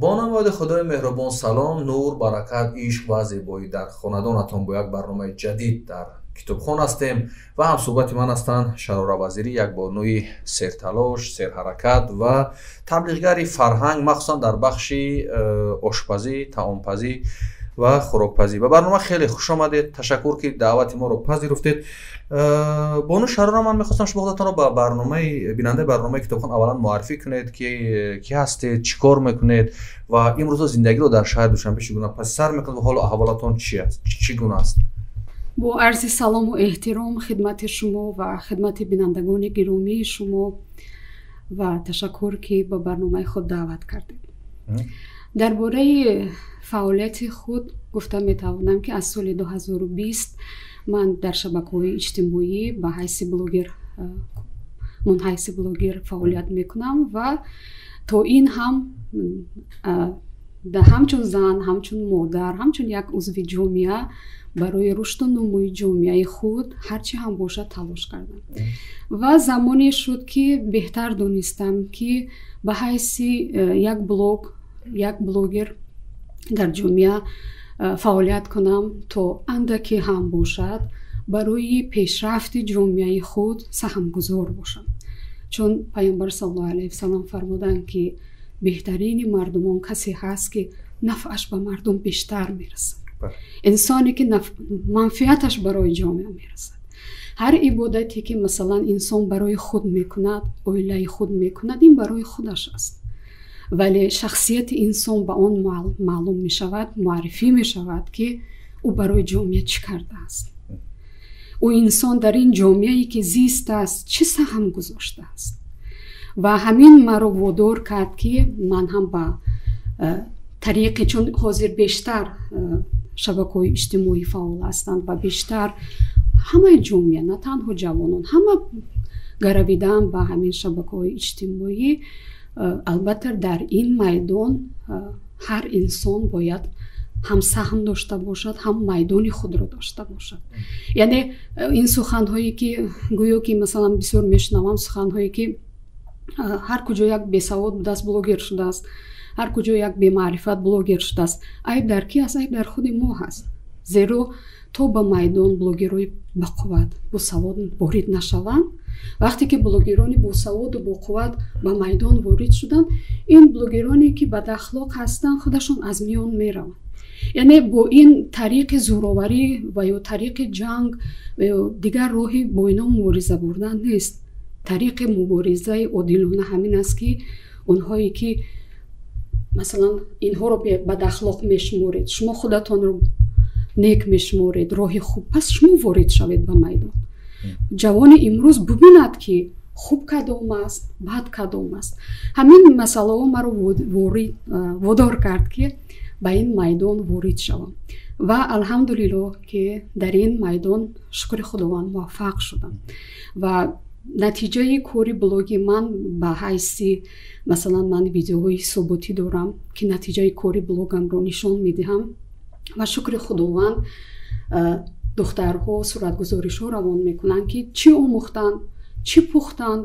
Бо намояди Худои меҳрубон салом, нур, баракат, ишқ ва зебоӣ дар хонадонатон. Бо як барномаи ҷадид дар китобхон ҳастем ва ҳамсӯҳбати ман ҳастанд Шарора Вазирӣ, як бонуи серталош, серҳаракат ва таблиғгари фарҳанг, махсусан дар бахши ошпазӣ, таомпазӣ ва хӯрокпазӣ. Ба барнома хеле хуш омадед, ташаккур, ки даъвати моро пазируфтед. Бону Шарора, ман мехостам шумо худатонро ба барномаи бинандаи барномаи китобхон аввалан муаррифӣ кунед, ки кӣ ҳастед, чӣ кор мекунед ва имрӯза зиндагиро дар шаҳри Душанбе чӣ гуна паси сар мекунед ва ҳолу аҳволатон чи аст, чӣ гуна аст? Бо арзи салому эҳтиром хидмати шумо ва хидмати бинандагони гиромии шумо ва ташаккур, ки ба барномаи худ даъват кардед. Дар бораи фаъолияти худ гуфта метавонам, ки аз соли 2020 ман дар шабакаҳои иҷтимоӣ ба ҳайси блогер, мунҳайси блогер фаъолият мекунам ва то ин ҳам ҳамчун зан, ҳамчун модар, ҳамчун як узви ҷомеа барои рушду нумӯи ҷомеаи худ ҳарчи ҳам бошад талош кардам. Ва замоне шуд, ки беҳтар донистам, ки ба ҳайси як блог, як блогер дар ҷомеа фаъолият кунам, то андаке ҳам бошад барои пешрафти ҷомеаи худ саҳмгузор бошам. Чун Пайғамбар саллаллоҳу алайҳи васаллам фармуданд, ки беҳтарини мардумон касе ҳаст, ки нафъаш ба мардум бештар мерасад, инсоне ки манфиаташ барои ҷомеа мерасад. Ҳар ибодате, ки масалан инсон барои худ мекунад, оилаи худ мекунад, ин барои худаш аст, вале шахсияти инсон ба он маълум мешавад, муаррифӣ мешавад, ки ӯ барои ҷомеа чӣ кардааст, ӯ инсон дар ин ҷомеае, ки зистааст, чӣ саҳм гузоштааст. Ва ҳамин маро водор кард, ки ман ҳам ба тариқи, чун ҳозир бештар шабакаҳои иҷтимоӣ фаъол ҳастанд ва бештар ҳамаи ҷомеа, на танҳо ҷавонон, ҳама гаравидан ба ҳамин шабакаҳои иҷтимоӣ, албатта дар ин майдон ҳар инсон бояд ҳам саҳм дошта бошад, ҳам майдони худро дошта бошад. Яъне ин суханҳое, ки гӯё ки масалан бисёр мешунавам, суханҳое, ки ҳар куҷо як бесавод будааст, блогер шудааст, ҳар куҷо як бемаърифат блогер шудааст. Айб дар ки аст? Айб дар худи мо ҳаст, зеро то ба майдон блогерҳои бақувват, босавод ворид нашаванд. Вақте ки блогерони босаводу боқувват ба майдон ворид шуданд, ин блогероне, ки бадахлоқ ҳастанд, худашон аз миён мераванд. Яъне бо ин тариқи зӯроварӣ ва ё тариқи ҷанг ва ё дигар роҳи бо ино мубориза бурдан нест. Тариқи муборизаи одилона ҳамин аст, ки онҳое, ки масалан инҳоро бадахлоқ мешуморед, шумо худатонро нек мешуморед, роҳи хуб, пас шумо ворид шавед ба майдон. Ҷавони имрӯз бубинад, ки хуб кадом аст, бад кадом аст. Ҳамин масъалаҳо маро водор кард, ки ба ин майдон ворид шавам ва алҳамдулиллоҳ, ки дар ин майдон, шукри Худованд, муваффақ шудам. Ва натиҷаи кори блоги ман ба ҳайси масалан ман видеоҳои ҳисоботӣ дорам, ки натиҷаи кори блогамро нишон медиҳам ва шукри Худованд, духтарҳо суратгузоришҳо равон мекунанд, ки чӣ омӯхтанд, чӣ пухтанд,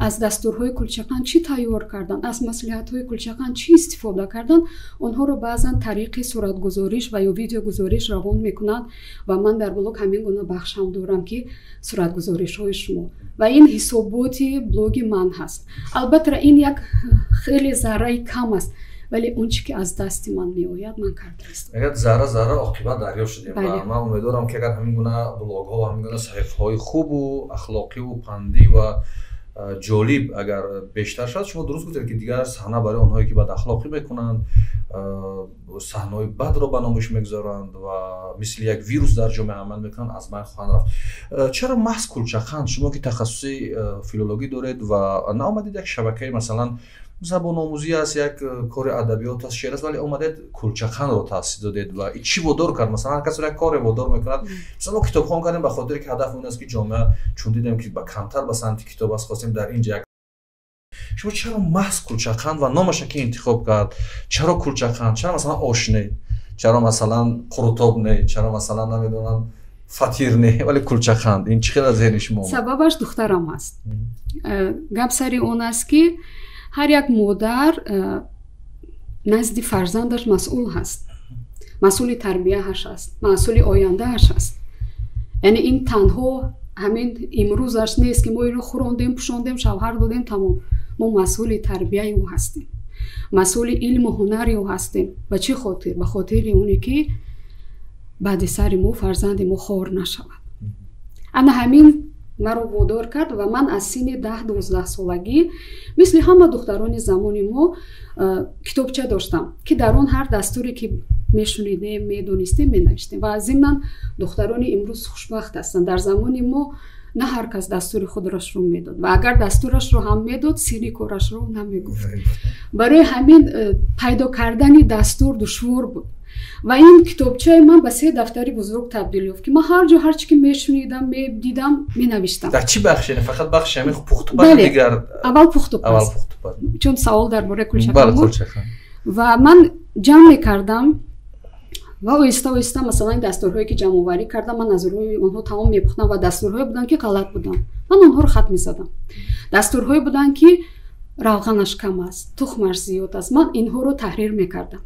аз дастурҳои кулчақанд чӣ тайёр карданд, аз маслиҳатҳои кулчақанд чӣ истифода карданд. Онҳоро баъзан тариқи суратгузориш ва ё видеогузориш равон мекунанд ва ман дар блог ҳамин гуна бахшам дорам, ки суратгузоришҳои шумо, ва ин ҳисоботи блоги ман ҳаст. Албатта, ин як хеле зарраи кам аст, вале он чӣ ки аз дасти ман меояд, ман кардаистам. Мегӯяд, зарра зарра оқибат дарё шудем. Ва ман умедворам, ки агар ҳамин гуна блогҳо ва ҳамин гуна саҳифаҳои хубу ахлоқиву пандӣ ва ҷолиб агар бештар шавад, шумо дуруст гуфтед, ки дигар саҳна барои онҳое, ки бадахлоқӣ мекунанд, саҳнаҳои бадро ба намоиш мегузоранд ва мисли як вирус дар ҷомеа амал мекунанд, аз байн хоҳанд рафт. Чаро маҳз кулчақанд? Шумо ки тахассуси филологӣ доред ва наомадед як шабакаи масалан забономӯзӣ аст, як кори адабиёт аст, шеър аст, вале омадед кулчақандро таъсис додед ва чӣ водор кард? Масалан, ҳар касро як коре водор мекунад. Масалан, мо китобхон кардем ба хотире ки ҳадаф он аст, ки ҷомеа чун дидем, ки ба камтар ба самти китоб аст, хостем дар ин ҷа як. Шумо чаро маҳз кулчақанд ва номаша ки интихоб кард? Чаро кулчақанд? Чаро масалан ош не, чаро масалан қурутоб не, чаро масалан, намедонам, фатир не, вале кулчақанд? Ин чӣ хел аз зеҳни шумо омад? Сабабаш духтарам аст. Гап сари он аст, ки ҳар як модар назди фарзандаш масъул ҳаст, масъули тарбияаш аст, масъули ояндааш аст. Яъне ин танҳо ҳамин имрӯзаш нест, ки мо инро хӯрондем, пӯшондем, шавҳар додем, тамом. Мо масъули тарбияи ӯ ҳастем, масъули илму ҳунари ӯ ҳастем. Ба чӣ хотир? Ба хотири оне ки баъди сари мо фарзанди мо хор нашавад. Ана ҳамин маро водор кард ва ман аз синни 10-12 солагӣ мисли ҳама духтарони замони мо китобча доштам, ки дар он ҳар дастуре ки мешунидем, медонистем, менавиштем. Ва зимнан духтарони имрӯз хушбахт ҳастанд. Дар замони мо на ҳар кас дастури худрашро медод ва агар дастурашро ҳам медод, сирри корашро намегуфт. Барои ҳамин пайдо кардани дастур душвор буд. Ва ин китобчаи ман ба 3 дафтари бузург табдил ёфт, ки ман ҳар ҷо ҳар чӣ ки мешунидам, медидам, менавиштам. Дар чӣ бахш? Фақат бахши ҳамин пухтупаз дигар? Аввал пухтупаз, чун савол дар бораи кулчахан буд. Ва ман ҷамъ мекардам ва оҳиста оҳиста масалан дастурҳое ки ҷамъоварӣ кардам, ман аз рӯи онҳо тамом мепухтам ва дастурҳое буданд, ки ғалат буданд, ман онҳоро хат мезадам. Дастурҳое буданд, ки равғанаш кам аст, тухмаш зиёд аст, ман инҳоро таҳрир мекардам.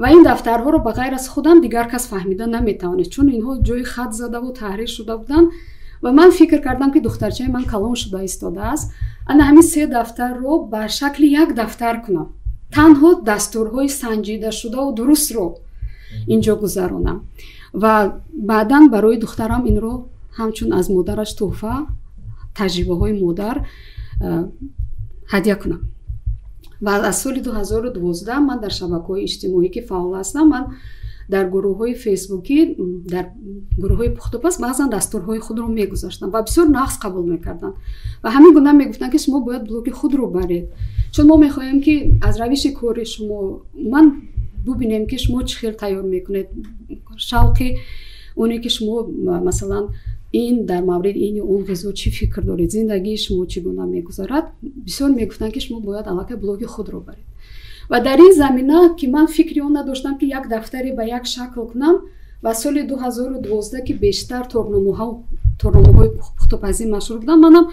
Ва ин дафтарҳоро ба ғайр аз худам дигар кас фаҳмида наметавонист, чун инҳо ҷои хат задаву таҳрир шуда буданд. Ва ман фикр кардам, ки духтарчаи ман калон шуда истодааст, ана ҳамин 3 дафтарро ба шакли як дафтар кунам, танҳо дастурҳои санҷидашудаву дурустро инҷо гузаронам. Ва баъдан барои духтарам инро ҳамчун аз модараш тӯҳфа, таҷрибаҳои модар ҳадя кунам. Ва аз соли 2012 ман дар шабакаҳои иҷтимоӣ ки фаъол ҳастам, ман дар гурӯҳҳои фейсбукӣ, дар гурӯҳҳои пухтупаз баъзан дастурҳои худро мегузаштам ва бисёр нақс қабул мекарданд. Ва ҳамин гуна мегуфтанд, ки шумо бояд блоги худро баред, чун мо мехоҳем, ки аз равиши кори шумо ман бубинем, ки шумо чӣ хел тайёр мекунед, шавқи оне ки шумо масалан ин дар мавриди ин ё он ғизо чӣ фикр доред, зиндагии шумо чӣ гуна мегузарад. Бисёр мегуфтанд, ки шумо бояд аллакай блоги худро баред. Ва дар ин замина, ки ман фикри он надоштам, ки як дафтаре ба як шакл кунам, ва соли 2012 ки бештар торномаҳои пухтупазӣ машҳур буданд, манам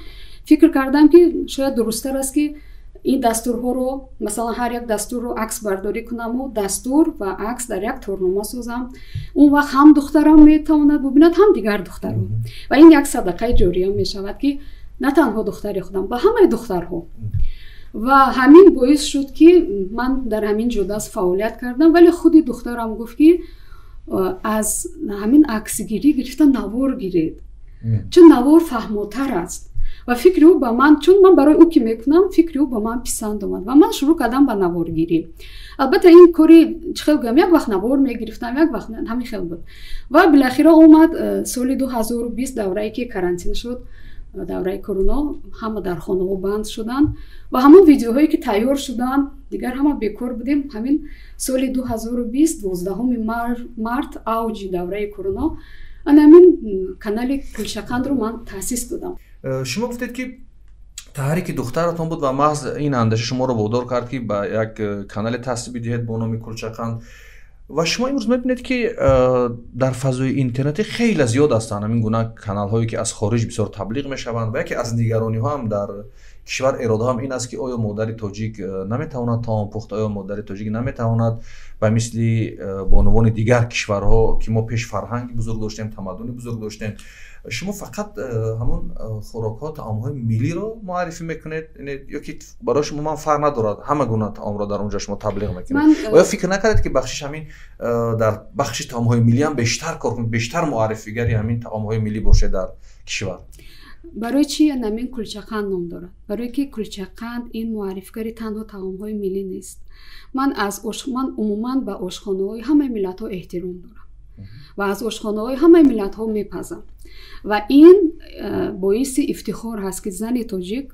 фикр кардам, ки шояд дурусттар аст, ки ин дастурҳоро масалан ҳар як дастурро акс бардорӣ кунаму дастур ва акс дар як торнома созам. Он вақт ҳам духтарам метавонад бубинад, ҳам дигар духтарон. Ва ин як садақаи ҷория мешавад, ки на танҳо духтари худам, ба ҳамаи духтарҳо. Ва ҳамин боис шуд, ки ман дар ҳамин ҷода фаъолият кардам. Вале худи духтарам гуфт, ки аз ҳамин аксгирӣ гирифта навор гиред, чун навор фаҳмотар аст. Ва фикри ӯ ба ман, чун ман барои ӯ ки мекунам, фикри ӯ ба ман писанд омад ва ман шурӯъ кардам ба наворгирӣ. Албатта ин кори чӣ хел гӯям, як вақт навор мегирифтам, як вақт ҳамин хел буд. Ва билохира омад соли 2020, даврае ки карантин шуд, давраи корона, ҳама дар хонаҳо банд шуданд ва ҳамон видеоҳое ки тайёр шуданд, дигар ҳама бекор будем. Ҳамин соли 2020, 12 март, авҷи давраи корона, ана ҳамин канали Кулчақандро ман таъсис додам. Шумо гуфтед, ки таҳрики духтаратон буд ва маҳз ин андеша шуморо водор кард, ки ба як канале таъсис бидиҳед бо номи Кулчақанд. Ва шумо имрӯз мебинед, ки дар фазои интернетӣ хеле зиёд ҳастанд ҳамин гуна каналҳое, ки аз хориҷ бисёр таблиғ мешаванд ва яке аз нигарониҳо ҳам дар кишвар эрода ҳам ин аст, ки оё модари тоҷик наметавонад таом пухт, оё модари тоҷик наметавонад ба мисли бонувони дигар кишварҳо, ки мо пеш фарҳанги бузург доштем, тамаддуни бузург доштем. Шумо фақат ҳамон хӯрокҳо, таомҳои миллиро муаррифӣ мекунед ё ки барои шумо ман фарқ надорад, ҳама гуна таомро дар онҷо шумо таблиғ мекунед? Оё фикр накардед, ки бахшиш ҳамин дар бахши таомҳои миллӣ ҳам бештар кор кунед, бештар муаррифигари ҳамин таомҳои миллӣ бошед дар кишвар? Барои чӣ ҳамин Кулчақанд ном дорад? Барое ки Кулчақанд ин муаррифгари танҳо таомҳои миллӣ нест. Ман умуман ба ошхонаҳои ҳамаи миллатҳо эҳтиром дорам ва аз ошхонаҳои ҳамаи миллатҳо мепазам. Ва ин боиси ифтихор ҳаст, ки зани тоҷик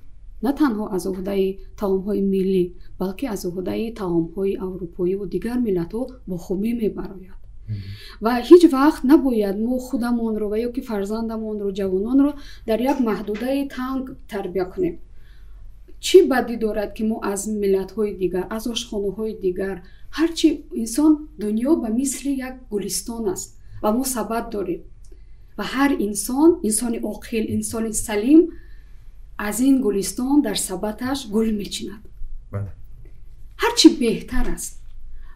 на танҳо аз уҳдаи таомҳои миллӣ, балки аз уҳдаи таомҳои аврупоӣ ва дигар миллатҳо бо хубӣ мебарояд. Ва ҳеҷ вақт набояд мо худамонро ва ё ки фарзандамонро, ҷавононро дар як маҳдудаи танг тарбия кунем. Чӣ бадӣ дорад, ки мо аз миллатҳои дигар, аз ошхонаҳои дигар, ҳарчи инсон, дунё ба мисли як гулистон аст ва мо сабат дорем ва ҳар инсон, инсони оқил, инсони салим аз ин гулистон дар сабаташ гул мечинад. Ҳарчи беҳтар аст.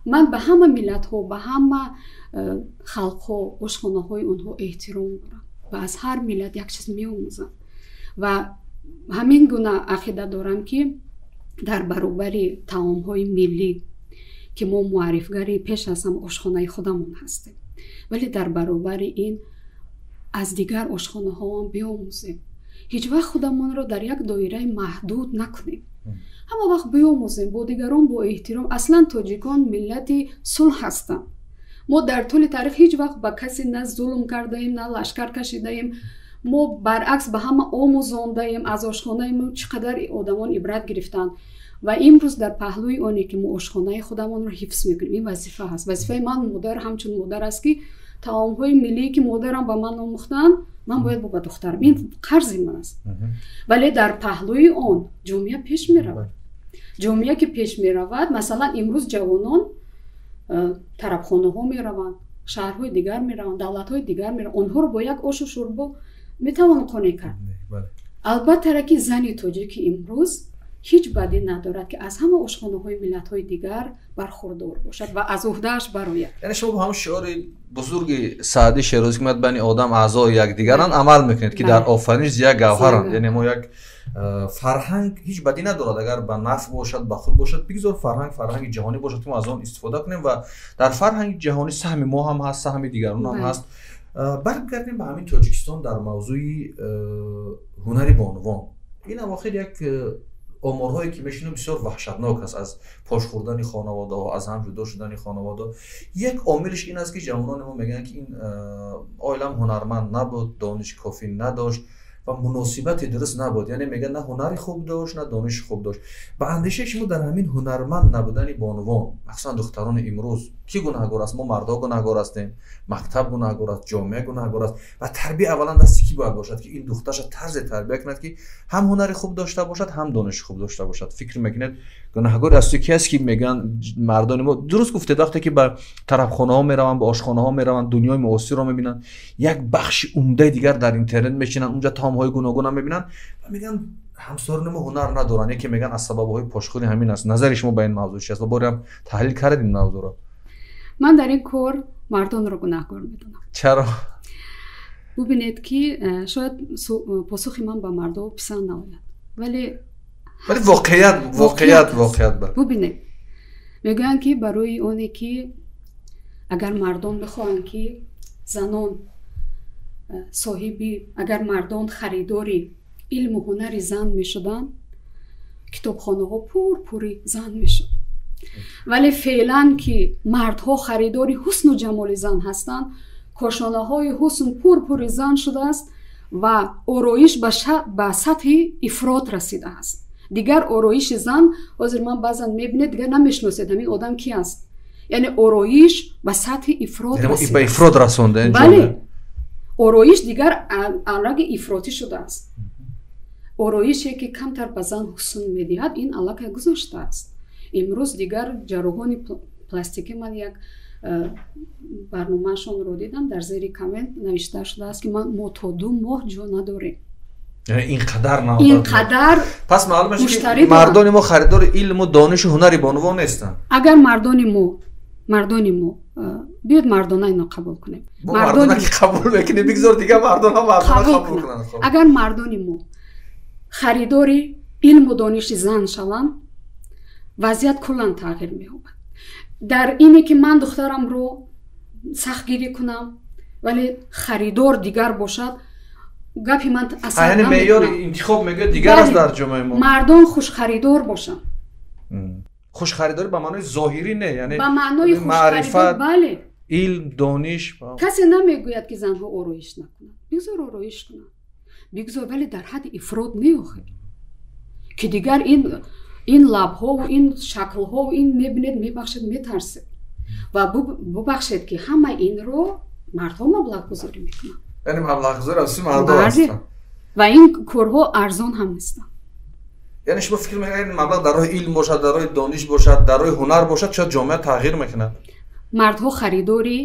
Ман ба ҳама миллатҳо, ба ҳама халқҳо, ошхонаҳои онҳо эҳтиром дорам ва аз ҳар миллат як чиз меомӯзам ва ҳамин гуна ақида дорам, ки дар баробари таомҳои миллӣ, ки мо муаррифгари пеш аз ҳама ошхонаи худамон ҳастем, вале дар баробари ин аз дигар ошхонаҳоам биомӯзем. Ҳеҷ вақт худамонро дар як доираи маҳдуд накунем, ҳама вақт биомӯзем бо дигарон бо эҳтиром. Аслан тоҷикон миллати сулҳ ҳастанд. Мо дар тӯли таърих ҳеҷ вақт ба касе на зулм кардаем, на лашкар кашидаем. Мо баръакс ба ҳама омӯзондаем. Аз ошхонаи мо чӣ қадар одамон ибрат гирифтанд. Ва имрӯз дар паҳлӯи оне ки мо ошхонаи худамонро ҳифз мекунем, ин вазифа ҳаст. Вазифаи ман модар, ҳамчун модар аст, ки таомҳои миллие, ки модарам ба ман омӯхтанд, ман бояд ба духтарам, ин қарзи ман аст. Вале дар паҳлӯи он ҷомеа пеш меравад. Ҷомеа ки пеш меравад, масалан, имрӯз ҷавонон тарабхонаҳо мераванд, шаҳрҳои дигар мераванд, давлатҳои дигар мераванд. Онҳоро бо як ошу шӯрбо метавон қонеъ кард. Албатта, ки зани тоҷики имрӯз ҳеҷ бадӣ надорад, ки аз ҳама ошхонаҳои миллатҳои дигар бархурдор бошад ва аз уҳдааш барояд. Яъне шумо бо ҳамон шиори бузурги Саъдии Шерозӣ, ки мегӯяд бани одам аъзои якдигаранд, амал мекунед, ки дар офариниш як гавҳаранд. Яъне мо як фарҳанг ҳеҷ бадӣ надорад, агар ба нафъ бошад, ба худ бошад. Бигзор фарҳанг фарҳанги ҷаҳонӣ бошад, ки мо аз он истифода кунем ва дар фарҳанги ҷаҳонӣ саҳми мо ҳам ҳаст, саҳми дигарон ҳам ҳаст. Баргардем ба ҳамин Тоҷикистон дар мавзӯи ҳунари бонувон. Ин авохир як оморҳое ки мешунем, бисёр ваҳшатнок аст, аз пош хӯрдани хонаводаҳо, аз ҳам ҷудо шудани хонаводаҳо. Як омилиш ин аст, ки ҷавонони мо мегӯянд, ки ин оилам ҳунарманд набуд, дониши кофӣ надошт ва муносибати дуруст набуд. Яъне мегӯянд, на ҳунари хуб дошт, на дониши хуб дошт. Ба андешаи шумо, дар ҳамин ҳунарманд набудани бонувон, махсусан духтарони имрӯз, кӣ гунаҳгор аст? Мо мардҳо гунаҳгор ҳастем, мактаб гунаҳгор аст, ҷомеа гунаҳгор аст? Ва тарбия аввалан дасти кӣ бояд бошад, ки ин духтарша тарзе тарбия кунад, ки ҳам ҳунари хуб дошта бошад, ҳам дониши хуб дошта бошад? Фикр мекунед, гунаҳгори аз ки аст, ки мегӯянд мардони мо, дуруст гуфтед, вақте ки ба тарабхонаҳо мераванд, ба ошхонаҳо мераванд, дунёи муосирро мебинанд, як бахши умдаи дигар дар интернет мешинанд, унҷа таомҳои гуногунам мебинанд ва мегӯянд, ҳамсорони мо ҳунар надоранд. Яке мегӯянд, аз сабабҳои пошхӯрӣ ҳамин аст. Назари шумо ба ин мавзӯъ чи аст ва борам таҳлил кардед ин мавзӯъро? Ман дар ин кор мардонро гунаҳгор медонам. Чаро? Бубинед, ки шояд посухи ман ба мардо писанд наояд, вале вале воқеият, воқеият, воқеият. Бубинед, мегӯянд, ки барои оне ки агар мардон бихоҳанд, ки занон соҳиби, агар мардон харидори илму ҳунари зан мешуданд, китобхонаҳо пурпури зан мешуд. Вале феълан ки мардҳо харидори ҳусну ҷамоли зан ҳастанд, кошонаҳои ҳусн пурпури зан шудааст ва ороиш ба сатҳи ифрот расидааст. Дигар ороиши зан ҳозир ман баъзан мебинед, дигар намешиносед, ҳамин одам ки аст. Яъне ороиш ба сатҳи ифрот. Ба ифрот расонда. Бале, ороиш дигар аллаки ифротӣ шудааст. Ороише ки камтар ба зан ҳусн медиҳад, ин аллакай гузоштааст. Имрӯз дигар ҷарроҳони пластикӣ, ман як барномаашонро дидам, дар зери коммент навишта шудааст, ки мо то 2 моҳ ҷо надорем. Ин қадар? Ин қадар. Пас маълум аст, ки мардони мо харидори илму донишу ҳунари бонувон нестанд. Агар мардони мо, биёд мардона ино қабул кунем. Мардона ки қабул мекунем, бигзор дигар мардон ҳам мардона қабул кунанд. Агар мардони мо харидори илму дониши зан шаванд, вазъият куллан тағйир меёбад. Дар ине ки ман духтарамро сахтгирӣ кунам, вале харидор дигар бошад, гапи ман Яъне меъёри интихоб, мегӯяд, дигар аст дар ҷомеаи мо. Мардон хушхаридор бошанд. Хушхаридорӣ ба маънои зоҳирӣ не, яъне ба маънои маърифат, бале. Илм, дониш. Касе намегӯяд, ки занҳо ороиш накунанд. Бигзор ороиш кунанд, бигзор, вале дар ҳадди ифрот не, охир, ки дигар ин лабҳову ин шаклҳову ин мебинед, мебахшед, метарсед. Ва бубахшед, ки ҳама инро мардҳо маблағгузорӣ мекунанд. Яъне маблағгузори асосӣ мардҳо ҳастанд. Ва ин корҳо арзон ҳам нестанд. Яъне шумо фикр мекунед, ин маблағ дар роҳи илм бошад, дар роҳи дониш бошад, дар роҳи ҳунар бошад, шояд ҷомеа тағйир мекунад? Мардҳо харидори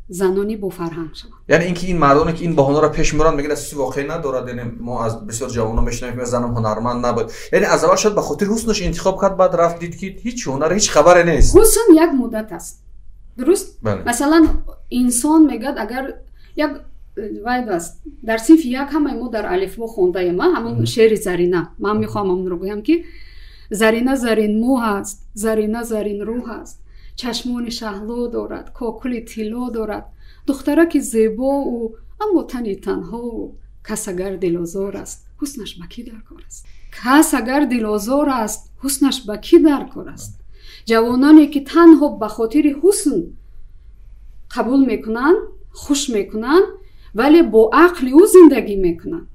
занони бофарҳанг шаванд. Яъне инки ин мардоне ки ин баҳонаро пеш меоранд, мегӯянд асоси воқеӣ надорад. Яъне мо аз бисёр ҷавонон мешунавем, ки занам ҳунарманд набуд. Яъне аз аввал шояд ба хотири ҳуснаш интихоб кард, баъд рафт дид, ки ҳеҷ ҳунар, ҳеҷ хабаре нест. Ҳусн як муддат аст, дуруст? Масалан, инсон мегӯяд, агар як вай аст, дар синфи як ҳамаи мо дар алифбо хондаем ҳамон шеъри Зарина. Ман мехоҳам ҳамонро гӯям, ки Зарина заринмӯ аст, Зарина заринрӯ аст, чашмони шаҳло дорад, кокули тилло дорад, духтараки зебоу, аммо тани танҳоу, кас агар дилозор аст, ҳуснаш ба кӣ дар кор аст? Кас агар дилозор аст, ҳуснаш ба кӣ дар кор аст? Ҷавононе ки танҳо ба хотири ҳусн қабул мекунанд, хуш мекунанд, вале бо ақли ӯ зиндагӣ мекунанд,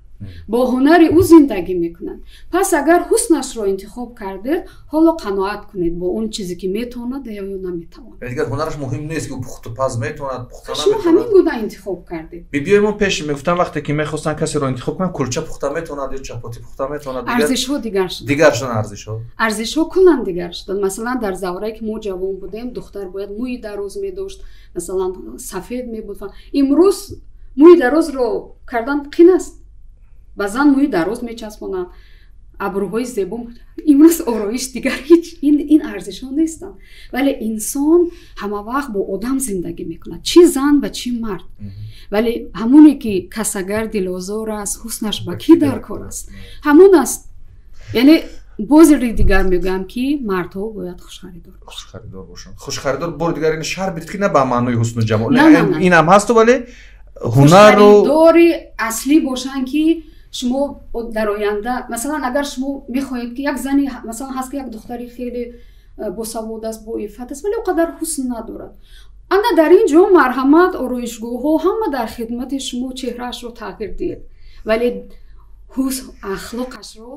бо ҳунари ӯ зиндагӣ мекунанд. Пас агар ҳуснашро интихоб кардед, ҳоло қаноат кунед бо он чизе, ки метавонад ё наметавонад. Дигар ҳунараш муҳим нест, ки пухтупаз метавонад, пухта шумо ҳамин гуна интихоб кардед. Бибиёи мо пеш мегуфтан, вақте ки мехостанд касеро интихоб кунанд, кулча пухта метавонад ё чапотӣ пухта метавонад. Арзишҳо дигар шуданд. Дигар шуданд арзишҳо. Арзишҳо куллан дигар шуданд. Масалан, дар заврае ки мо ҷавон будем, духтар бояд мӯи дароз медошт, масалан, сафед мебуд. Имрӯз мӯи дарозро кардан қин аст. Ба зан мӯи дароз мечаспонанд, абрӯҳои зебо. Имрӯз ороиш дигар ҳеҷ ин арзишҳо нестанд. Вале инсон ҳама вақт бо одам зиндагӣ мекунад, чӣ зан ва чӣ мард. Вале ҳамоне ки кас агар дилозор аст, ҳуснаш ба кӣ дар кор аст, ҳамон аст. Яъне бозири дигар мегӯям, ки мардҳо бояд хушхаридор хушхаридор бошанд. Хушхаридор бори дигар ин шарҳ бидед, ки на ба маънои ҳусну ҷамол, инам ҳасту, вале ҳунару хушхаридори аслӣ бошанд, ки шумо дар оянда, масалан, агар шумо мехоҳед, ки як зани, масалан, ҳаст, ки як духтари хеле босавод аст, боиффат аст, вале о қадар ҳусн надорад, ана дар ин ҷо марҳамат, ороишгоҳҳо ҳама дар хидмати шумо, чеҳраашро тағйир диҳед, вале ҳусн, ахлоқашро.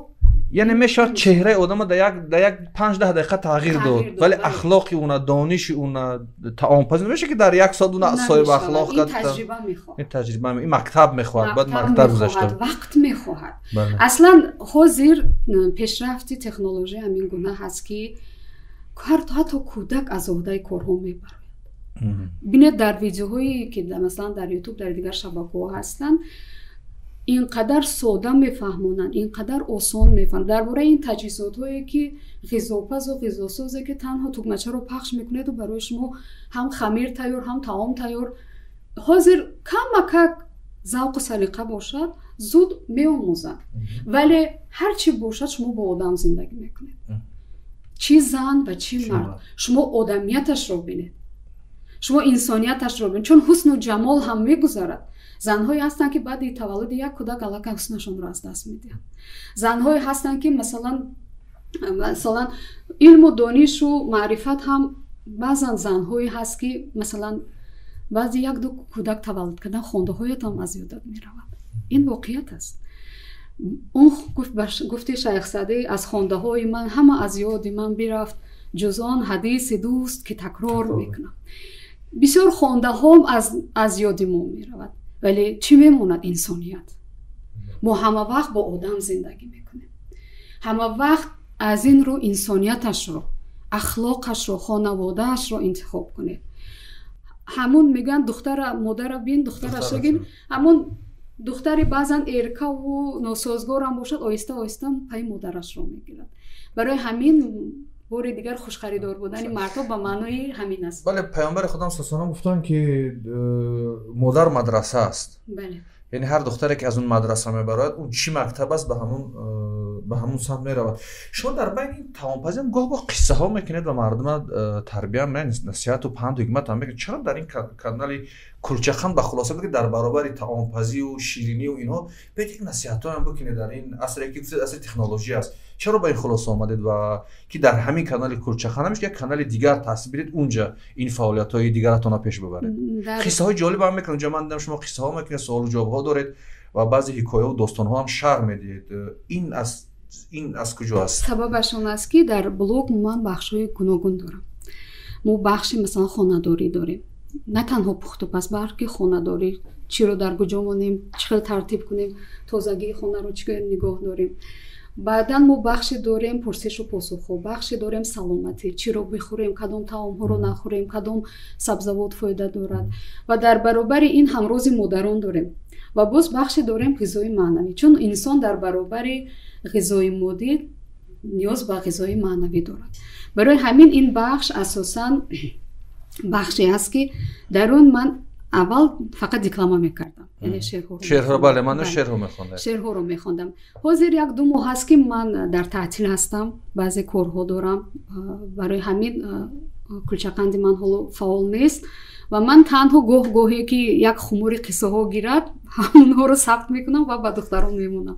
Яъне мешавад чеҳраи одама дар як 5-10 дақиқа тағйир дод, вале ахлоқи уна, дониши уна, таомпазӣ намешавад, ки дар як соат уна соҳиби ахлоқ. Ин таҷриба мехоҳад. Ин таҷриба, ин мактаб мехоҳад, бояд мактаб гузашта. Вақт мехоҳад. Аслан ҳозир пешрафти технология ҳамин гуна ҳаст, ки ҳатто кӯдак аз уҳдаи корҳо мебарояд. Бинед, дар видеоҳое ки, масалан, дар Ютуб, дар дигар шабакаҳо ҳастанд, ин қадар сода мефаҳмонанд, ин қадар осон мефаҳмонанд дар бораи ин таҷҳизотҳое, ки ғизопазу ғизосозе, ки танҳо тугмачаро пахш мекунеду барои шумо ҳам хамир тайёр, ҳам таом тайёр. Ҳозир камакак завқу салиқа бошад, зуд меомӯзанд. Вале ҳар чӣ бошад, шумо бо одам зиндагӣ мекунед, чӣ зан ва чӣ мард. Шумо одамияташро бинед, шумо инсонияташро бинед, чун ҳусну ҷамол ҳам мегузарад. Занҳое ҳастанд, ки баъди таваллуди як кӯдак аллакай ҳуснашонро аз даст медиҳанд. Занҳое ҳастанд, ки масалан, илму донишу маърифат ҳам, баъзан занҳое ҳаст, ки масалан, баъди як-ду кӯдак таваллуд кардан хондаҳоятам аз ёдат меравад. Ин воқеият аст. Он гуфти Шайх Саъдӣ: аз хондаҳои ман ҳама аз ёди ман бирафт, ҷуз он ҳадиси дӯст, ки такрор мекунам. Бисёр хондаҳом аз ёди мо меравад, вале чӣ мемонад? Инсоният. Мо ҳама вақт бо одам зиндагӣ мекунем, ҳама вақт. Аз ин рӯ инсонияташро, ахлоқашро, хонаводаашро интихоб кунед. Ҳамун мегӯянд: духтара модара бин, духтараша гин. Ҳамун духтари баъзан эркаву носозгорам бошад, оҳиста оҳиста пайи модарашро мегирад. Барои ҳамин бори дигар хушхаридор будани мардҳо ба маънои ҳамин аст. Бале, паёмбари худам сасонам гуфтанд, ки модар мадраса аст. Яъне ҳар духтаре ки аз он мадраса мебарояд, он чӣ мактаб аст, ба ҳамун самт меравад. Шумо дар байни ин таомпазиам гоҳ гоҳ қиссаҳо мекунед ва мардума тарбия, насиҳату панду ҳикмат ҳам мекунед. Чаро дар ин канали Кулчахан ба хулоса буд, ки дар баробари таомпазию ширинию инҳо биёед як насиҳатҳоям бикунед? Дар ин асре ки гуфтед, асри технология аст, чаро ба ин хулоса омадед ва ки дар ҳамин канали Кулчахан ҳамеш як канали дигар таъсис бидед, унҷа ин фаъолиятҳои дигаратонро пеш бибаред? Қиссаҳои ҷолиб ҳам мекунед унҷа. Ман дидам, шумо қиссаҳо мекунед, суолу ҷавобҳо доред ва баъзе ҳикояву достонҳо ҳам шарҳ медиҳед. Ин аз куҷо аст? Сабабаш он аст, ки дар блог ман бахшҳои гуногун дорам. Мо бахши, масалан, хонадорӣ дорем, на танҳо пухтупаз, балки хонадорӣ, чиро дар куҷо монем, чӣ хел тартиб кунем, тозагии хонаро чӣ гуна нигоҳ дорем. Баъдан мо бахше дорем пурсишу посухҳо, бахше дорем саломатӣ, чиро бихӯрем, кадом таомҳоро нахӯрем, кадом сабзавот фоида дорад. Ва дар баробари ин ҳамрози модарон дорем. Ва боз бахше дорем ғизои маънавӣ, чун инсон дар баробари ғизои моддӣ ниёз ба ғизои маънавӣ дорад. Барои ҳамин ин бахш асосан бахше аст, ки дар он ман аввал фақат деклама мекардам, яъне шеърҳо. Бале, ман шеърҳо мехондам. Шеърҳоро мехондам. Ҳозир 1-2 моҳ аст, ки ман дар таътил ҳастам, баъзе корҳо дорам, барои ҳамин кулчақанди ман ҳоло фаъол нест ва ман танҳо гоҳ-гоҳе ки як хумури қиссаҳо гирад, ҳамонҳоро сабт мекунам ва ба духтарон мемонам.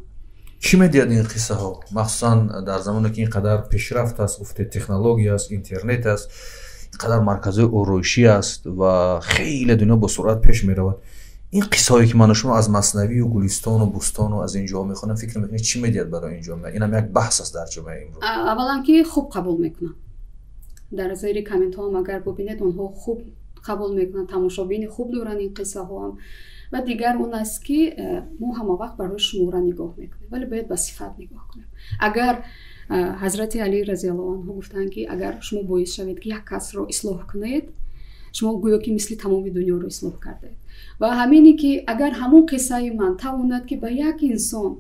Чӣ медиҳад ин қиссаҳо, махсусан дар замоне ки ин қадар пешрафт аст, гуфте технология аст, интернет аст, ин қадар марказҳои ороишӣ аст ва хеле дунё бо суръат пеш меравад. Ин қиссаҳое ки ману шумо аз Маснавию Гулистону Бустону аз ин ҷоҳо мехонем, фикр мекунед, чӣ медиҳад барои ин ҷомеа? Инам як баҳс аст дар ҷомеаи имрӯз. Аввалан, ки хуб қабул мекунам. Дар зери комментҳоам агар бубинед, онҳо хуб қабул мекунанд, тамошобини хуб доранд ин қиссаҳоам. Ва дигар он аст, ки мо ҳама вақт барои шумора нигоҳ мекунем, вале бояд ба сифат нигоҳ кунем. Агар ҳазрати Алӣ разиаллоҳу анҳу гуфтанд, ки агар шумо боис шавед, ки як касро ислоҳ кунед, шумо гӯё ки мисли тамоми дунёро ислоҳ кардаед. Ва ҳамине ки агар ҳамон қиссаи ман тавонад, ки ба як инсон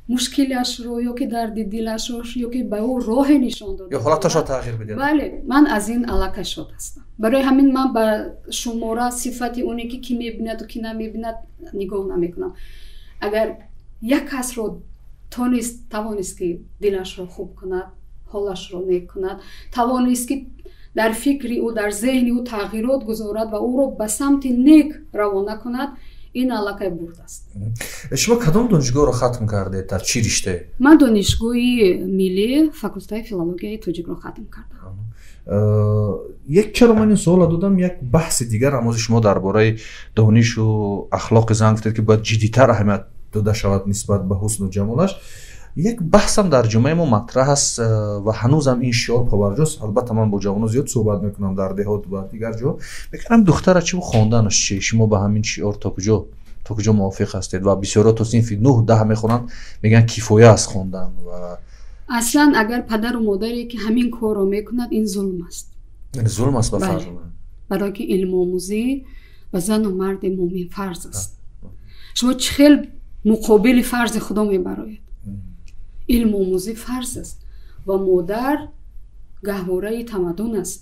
мушкилашро ё ки дарди дилашро ё ки ба ӯ роҳе нишон дод, ё ҳолаташро тағйир бидиҳад, бале, ман аз ин аллакай шод ҳастам. Барои ҳамин ман ба шумора, сифати оне ки ки мебинаду ки намебинад, нигоҳ намекунам. Агар як касро тавонист, ки дилашро хуб кунад, ҳолашро нек кунад, тавонист, ки дар фикри ӯ, дар зеҳни ӯ тағйирот гузорад ва ӯро ба самти нек равона кунад, ин аллакай бурд аст. Шумо кадом донишгоҳро хатм кардед, дар чӣ риштае? Ман Донишгоҳи миллӣ, факултаи филологияи тоҷикро хатм кардам. Як чаро ман ин суолро додам, як баҳси дигар ҳамози шумо дар бораи донишу ахлоқи зан гуфтед, ки бояд ҷиддитар аҳамият дода шавад нисбат ба ҳусну ҷамолаш. Як баҳсам дар ҷомеаи мо матраҳ аст ва ҳанӯзам ин шиор побарҷост. Албатта, ман бо ҷавонон зиёд суҳбат мекунам дар деҳот ва дигар ҷо, мекунам духтара чӣ, хонданаш чӣ? Шумо ба ҳамин шиор то куҷо мувофиқ ҳастед? Ва бисёрҳо то синфи 9-10 мехонанд, мегӯянд, кифоя аст хондан ва Аслан агар падару модаре ки ҳамин корро мекунад, ин зулм аст. Яъне зулм аст ба фарзанд. Барое ки илмомӯзӣ ба зану марди мӯмин фарз аст. Шумо чӣ хел муқобили фарзи худо мебароед? Илмомӯзӣ фарз аст ва модар гаҳвораи тамаддун аст.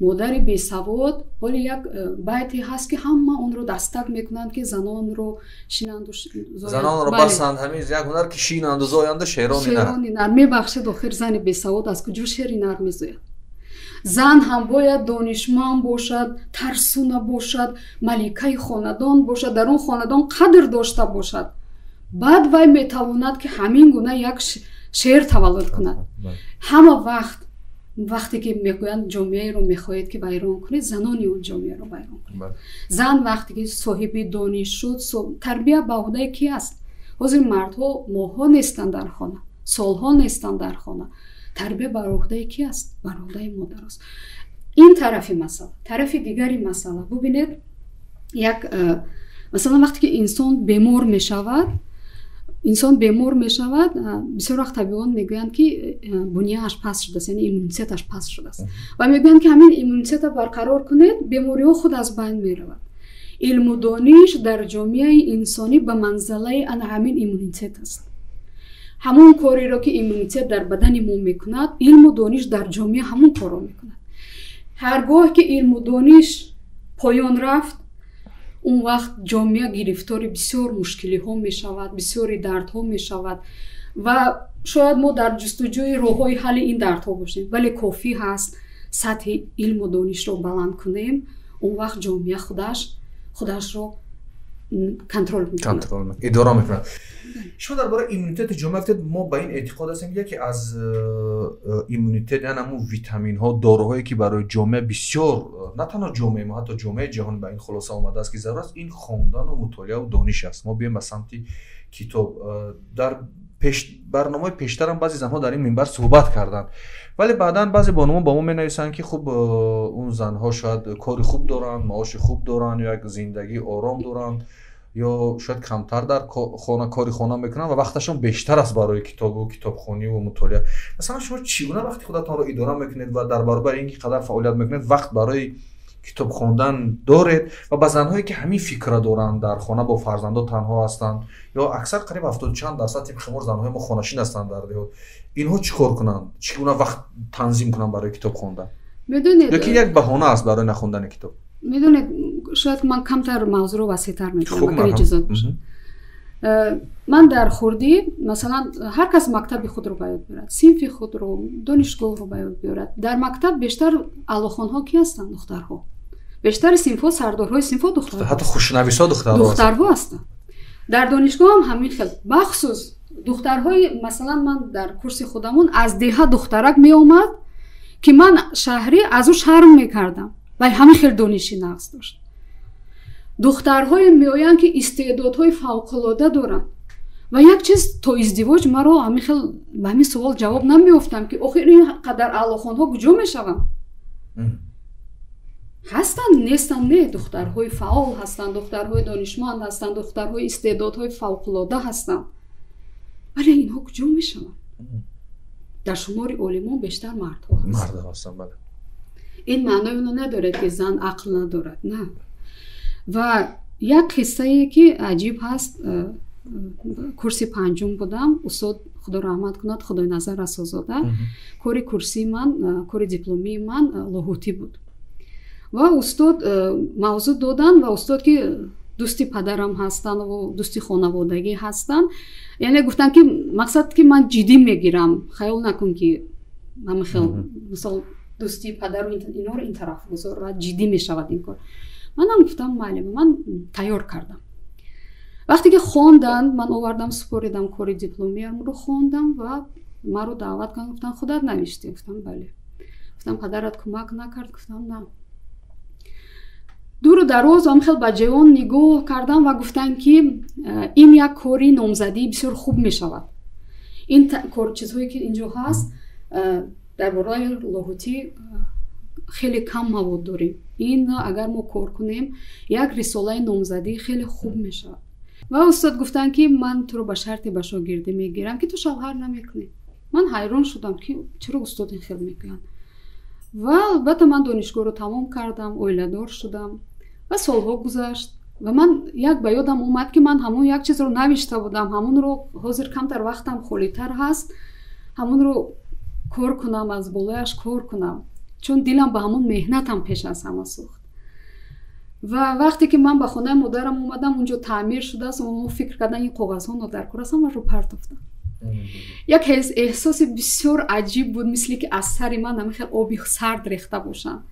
Модари бесавод, ҳоли як байте ҳаст, ки ҳама онро дастак мекунанд, ки занонро шинанду занонро басанд, ҳамин як ҳунар, ки шинанду зоянду шерони нар. Шерони нар. Мебахшед, охир зани бесавод аз куҷо шери нар мезояд? Зан ҳам бояд донишманд бошад, тарсу набошад, маликаи хонадон бошад, дар он хонадон қадр дошта бошад. Баъд вай метавонад, ки ҳамин гуна як шеър таваллуд кунад. Ҳама вақт вақте ки мегӯянд, ҷомеаеро мехоҳед, ки вайрон кунед, занони он ҷомеаро вайрон кунед. Зан вақте ки соҳиби дониш шуд, тарбия ба ӯҳдаи ки аст? Ҳозир мардҳо моҳҳо нестанд дар хона, солҳо нестанд дар хона. Тарбия бар ӯҳдаи ки аст? Бар ӯҳдаи модар аст. Ин тарафи масъала. Тарафи дигари масъала, бубинед, як масалан, вақте ки инсон бемор мешавад, инсон бемор мешавад, бисёр вақт табибон мегӯянд, ки бунияаш паст шудааст, яъне иммунитеташ паст шудааст, ва мегӯянд, ки ҳамин иммунитетро барқарор кунед, бемориҳо худ аз байн меравад. Илму дониш дар ҷомеаи инсонӣ ба манзалаи ана ҳамин иммунитет аст. Ҳамон кореро, ки иммунитет дар бадани мо мекунад, илму дониш дар ҷомеа ҳамон корро мекунад. Ҳар гоҳ ки илму дониш поён рафт, он вақт ҷомеа гирифтори бисёр мушкилиҳо мешавад, бисёри дардҳо мешавад ва шояд мо дар ҷустуҷӯи роҳҳои ҳалли ин дардҳо бошем, вале кофӣ ҳаст сатҳи илму донишро баланд кунем, он вақт ҷомеа худаш худашро контрол мекунад, идора мекунад. Шумо дар бораи иммунитети ҷомеа гуфтед. Мо ба ин эътиқод ҳастем, ки яке аз иммунитет, яъне ҳамун витаминҳо, доруҳое, ки барои ҷомеа бисёр, на танҳо ҷомеаи мо, ҳатто ҷомеаи ҷаҳон ба ин хулоса омадааст, ки зарур аст, ин хондану мутолиаву дониш аст. Мо биёем ба самти китоб. Дар барномаи пештарам баъзе занҳо дар ин минбар суҳбат карданд, вале баъдан баъзе бонувон ба мо менависанд, ки хуб, он занҳо шояд кори хуб доранд, маоши хуб доранд ё як зиндагии ором доранд. ё шояд камтар дар хона кори хона мекунанд ва вақташон бештар аст барои китобу китобхонӣ ва мутолиа. Масалан, шумо чӣ гуна вақти худатонро идора мекунед ва дар баробари ин ки қадар фаъолият мекунед, вақт барои китоб хондан доред? Ва ба занҳое ки ҳамин фикрро доранд, дар хона бо фарзандо танҳо ҳастанд, ё аксар қариб 70 чанд дарсад тибқи шумор занҳои мо хонашин ҳастанд дар деҳот, инҳо чӣ кор кунанд, чӣ гуна вақт танзим кунанд барои китоб хондан? Медонед, ё ки як баҳона аст барои нахондани китоб? Медонед, шояд ман камтар мавзӯъро васеътар мекунам, агар иҷозат бошад. Ман дар хурдӣ, масалан, ҳар кас мактаби худро ба ёд биёрад, синфи худро, донишгоҳро ба ёд биёрад, дар мактаб бештар аълохонҳо ки ҳастанд? Духтарҳо. Бештари синфҳо, сардорҳои синфҳо духтарҳо. Ҳатто хушнависҳо духтарҳо ҳастанд. Дар донишгоҳ ҳам ҳамин хел, бахусус духтарҳои, масалан, ман дар курси худамон аз деҳа духтарак меомад, ки ман шаҳрӣ аз ӯ шарм мекардам, вале ҳамин хел дониши нағз дошт. Духтарҳое меоянд, ки истеъдодҳои фавқулода доранд. Ва як чиз то издивоҷ маро ҳамин хел ба ҳамин суол ҷавоб намеёфтам, ки охир ин қадар аълохонҳо куҷо мешаванд? Ҳастанд, нестанд? Не, духтарҳои фаъол ҳастанд, духтарҳои донишманд ҳастанд, духтарҳои истеъдодҳои фавқулода ҳастанд, вале инҳо куҷо мешаванд? Дар шумори олимон бештар мардҳо. Ҳастанд. Ин маънои онро надорад, ки зан ақл надорад, на. Ва як қиссае, ки аҷиб ҳаст. Курси панҷум будам, устод, худо раҳмат кунад, Худойназар Расулзода, кори курсии ман, кори дипломии ман Лоҳутӣ буд ва устод мавзӯъ доданд. Ва устод, ки дӯсти падарам ҳастанд ва дӯсти хонаводагӣ ҳастанд, яъне гуфтанд, ки мақсад ки ман ҷиддӣ мегирам, хаёл накун, ки ҳама хел, мисол, дӯстии падару инҳоро ин тараф гузор ва ҷиддӣ мешавад ин кор. Манам гуфтам: «Муаллима, ман тайёр кардам». Вақте ки хонданд, ман овардам, супоридам кори дипломиамро, хондам ва маро даъват карданд, гуфтанд: «Худат навиштӣ?» Гуфтам: «Бале». Гуфтам: «Падарат кӯмак накард?» Гуфтам: «На». Дуру дароз ам хел ба ҷавон нигоҳ кардам ва гуфтанд, ки ин як кори номзадии бисёр хуб мешавад. Ин кор, чизҳое ки инҷо ҳаст, дар бораи Лоҳутӣ хеле кам мавод дорем, ин агар мо кор кунем, як рисолаи номзадӣ хеле хуб мешавад. Ва устод гуфтанд, ки ман туро ба шарте ба шогирдӣ мегирам, ки ту шавҳар намекунӣ. Ман ҳайрон шудам, ки чаро устод ин хел мегӯянд. Ва албатта, ман донишгоҳро тамом кардам, оиладор шудам ва солҳо гузашт ва ман як ба ёдам омад, ки ман ҳамон як чизро навишта будам, ҳамонро ҳозир камтар вақтам холитар ҳаст, ҳамонро кор кунам, аз болояш кор кунам, чун дилам ба ҳамон меҳнатам пеш аз ҳама сӯхт. Ва вақте ки ман ба хонаи модарам омадам, унҷо таъмир шудааст. Онҳо фикр кардан, ин коғазҳо нодаркор аст, ҳамаро партофтам. Як эҳсоси бисёр аҷиб буд, мисли ки аз сари ман ҳамин хел оби сард рехта бошанд.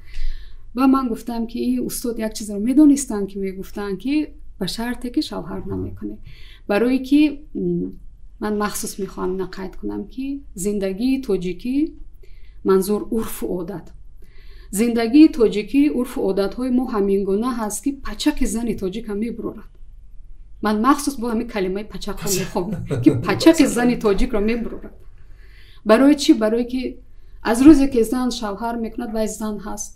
Ва ман гуфтам, ки и устод як чизро медонистанд, ки мегуфтанд, ки ба шарте ки шавҳар намекунӣ. Барое ки ман махсус мехоҳам ина қайд кунам, ки зиндагии тоҷикӣ, манзур урфу одат, зиндагии тоҷикӣ, урфу одатҳои мо ҳамин гуна ҳаст, ки пачаки зани тоҷика мебурорад. Ман махсус бо ҳамин калимаи пачакро мехоҳам, ки пачаки зани тоҷикро мебурорад. Барои чӣ? Барое ки аз рӯзе ки зан шавҳар мекунад, вай зан ҳаст,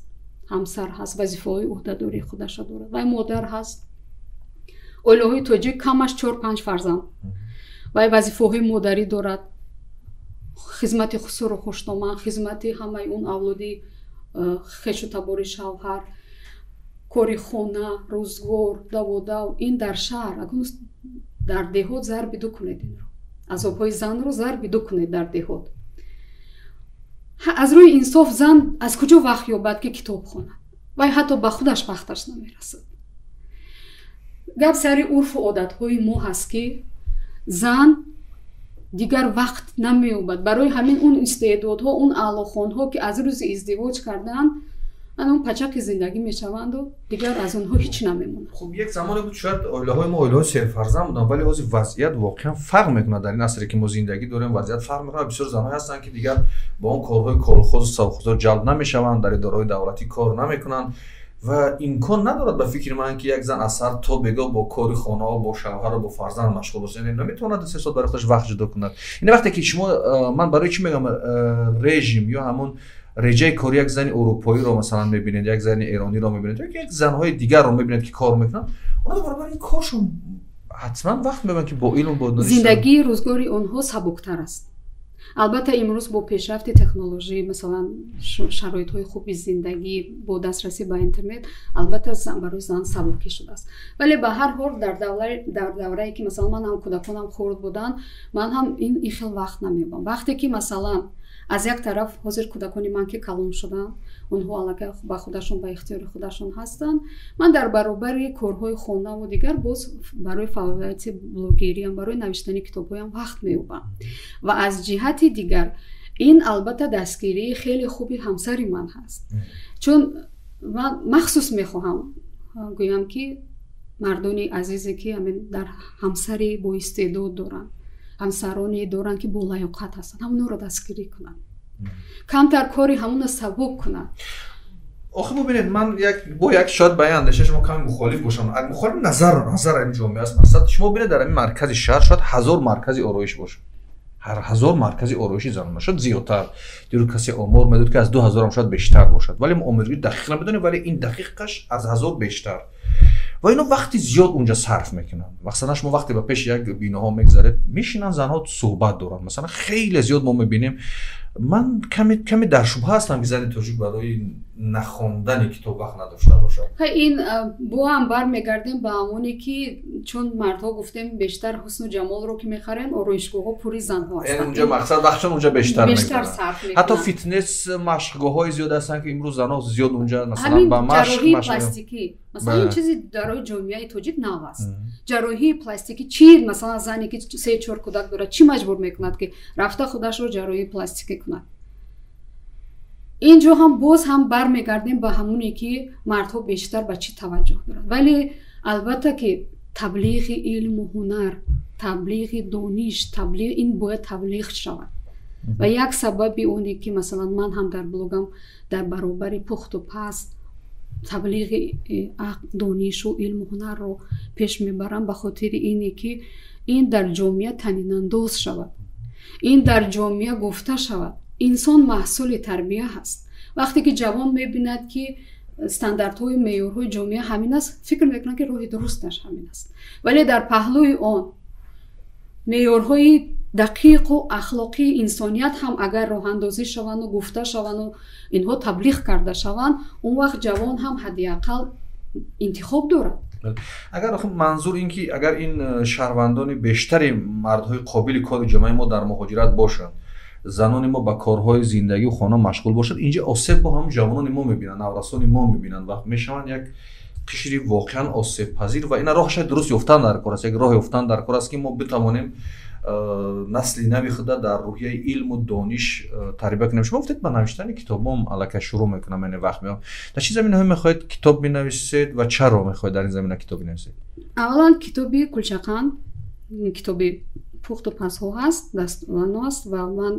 ҳамсар ҳаст, вазифаҳои ӯҳдадории худаша дорад, вай модар ҳаст. Оилаҳои тоҷик камаш чор панҷ фарзанд. Вай вазифаҳои модарӣ дорад, хизмати хусуру хуштоман, хизмати ҳамаи он авлоди хешу табори шавҳар, кори хона, рӯзгор, даводав. Ин дар шаҳр. Акнун дар деҳот зарби ду кунед инро, азобҳои занро зарби ду кунед. Дар деҳот аз рӯи инсоф зан аз куҷо вақт ёбад, ки китоб хонад? Вай ҳатто ба худаш вақташ намерасад. Гап сари урфу одатҳои мо ҳаст, ки зан дигар вақт намеёбад. Барои ҳамин он истеъдодҳо, он аълохонҳо, ки аз рӯзи издивоҷ карданд, ана он пачаки зиндагӣ мешаванду дигар аз онҳо ҳеҷ намемонад. Хуб, як замоне буд, шояд оилаҳои мо оилаҳои серфарзанд буданд, вале ҳозир вазъият воқеан фарқ мекунад. Дар ин асре, ки мо зиндагӣ дорем, вазъият фарқ мекунад. Бисёр занҳое ҳастанд, ки дигар ба он корҳои колхозу совхозҳо ҷалб намешаванд, дар идораҳои давлатӣ кор намекунанд ва имкон надорад, ба фикри ман, ки як зан аз сар то бегоҳ бо кори хонао, бо шавҳару бо фарзанд машғул бошад, яъне наметавонад 2-3 соат барои худаш вақт ҷудо кунад. Ин вақте ки шумо, ман барои чӣ мегӯям, режим ё ҳамон реҷаи кори як зани урупоиро масалан мебинед, як зани эрониро мебинед ё як занҳои дигарро мебинед, ки кор мекунанд, онҳо баробари ин коршон Ҳатман вақт мебаранд, ки бо илм, бо дониш зиндагии рӯзгори онҳо сабуктар аст. Албатта, имрӯз бо пешрафти технология, масалан, шароитҳои хуби зиндагӣ, бо дастрасӣ ба интернет, албатта, барои зан сабукӣ шудааст. Вале ба ҳар ҳол, дар даврае ки, масалан, ман ҳам, кӯдаконам хурд буданд, ман ҳам ин хел вақт намеёбам. Вақте ки, масалан, аз як тараф, ҳозир кӯдакони ман ки калон шуданд, онҳо аллакай ба худашон, ба ихтиёри худашон ҳастанд, ман дар баробари корҳои хонаву дигар боз барои фаъолияти блогериам, барои навиштани китобҳоям вақт меёбам. Ва аз ҷиҳати дигар, ин албатта дастгирии хеле хуби ҳамсари ман ҳаст, чун ман махсус мехоҳам гӯям, ки мардони азизе, ки ҳамин дар ҳамсари боистеъдод доранд, ҳамсароне доранд, ки болаёқат ҳастанд, ҳамонро дастгирӣ кунанд, камтар кори ҳамона сабук кунанд. Охи, бубинед, ман як бо як шояд ба ин андеша шумо каме мухолиф бошам. Мухолиф назар ин ҷомеа аст. Масалан, шумо бинед, дар ҳамин маркази шаҳр шояд 1000 маркази ороиш бошад, ҳар 1000 маркази ороиши занона, шояд зиёдтар. Дирӯз касе омор медод, ки аз 2000-ам шояд бештар бошад, вале мо оморгири дақиқ намедонем, вале ин дақиқаш аз 1000 бештар. Ва ино вақти зиёд унҷа сарф мекунанд. Масалан, шумо вақте ба пеши як биноҳо мегзаред, мешинанд занҳо, суҳбат доранд, масалан, хеле зиёд мо мебинем. Ман каме дар шубҳа ҳастам, ки зани тоҷик барои нахондани китоб вақт надошта бошад. Ин бо ҳам бармегардем ба ҳамоне, ки чун мардҳо, гуфтем, бештар ҳусну ҷамолро ки мехарем, ороишгоҳҳо пури занҳо ҳастанд. Унҷа мақсад вақтшон унҷа бештар бештар сарф мекунанд. Ҳатто фитнес машқгоҳҳои зиёд ҳастанд, ки имрӯз занҳо зиёд унҷа, масалан, ба машқ ҷарроҳии пластикӣ, масалан, ин чизи барои ҷомеаи тоҷик нав аст. Ҷарроҳии пластикӣ чӣ? Масалан, зане ки се чор кӯдак дорад, чӣ маҷбур мекунад, ки рафта худашро ҷарроҳии пластикӣ кунад? Ин ҷо ҳам боз ҳам бармегардем ба ҳамоне, ки мардҳо бештар ба чӣ таваҷҷӯҳ доранд. Вале албатта, ки таблиғи илму ҳунар, таблиғи дониш, таблиғ, ин бояд таблиғ шавад. Ва як сабаби оне, ки, масалан, ман ҳам дар блогам дар баробари пухту паз таблиғи ақл, донишу илму ҳунарро пеш мебарам, ба хотири ине, ки ин дар ҷомеа танинандоз шавад, ин дар ҷомеа гуфта шавад. Инсон маҳсули тарбия ҳаст. Вақте ки ҷавон мебинад, ки стандартҳои, меъёрҳои ҷомеа ҳамин аст, фикр мекунад, ки роҳи дурусташ ҳамин аст. Вале дар паҳлӯи он меъёрҳои дақиқу ахлоқии инсоният ҳам агар роҳандозӣ шаванду гуфта шаванду инҳо таблиғ карда шаванд, он вақт ҷавон ҳам ҳадди ақал интихоб дорад. Агар манзур ин ки агар ин шаҳрвандони бештари мардҳои қобили кори ҷомеаи мо дар муҳоҷират бошанд, занони мо ба корҳои зиндагию хона машғул бошад, инҷа осеб бо ҳамн ҷавонони мо мебинанд, наврасони мо мебинанд ва мешаванд як қишри воқеан осебпазир. Ва ина роҳ шояд дуруст ёфтан дар кор аст, як роҳ ёфтан дар кор аст, ки мо битавонем насли нави худа дар рӯҳияи илму дониш тарбия кунем. Шумо гуфтед, ба навиштани китобҳом аллакай шурӯъ мекунам, яъне вақт меёбам. Дар чӣ заминаҳое мехоҳед китоб бинависед ва чаро мехоҳед дар ин замина китоб бинависед? Аввалан, китоби Кулчақанд китоби пухту пазҳо ҳаст, дастурано аст, ва ман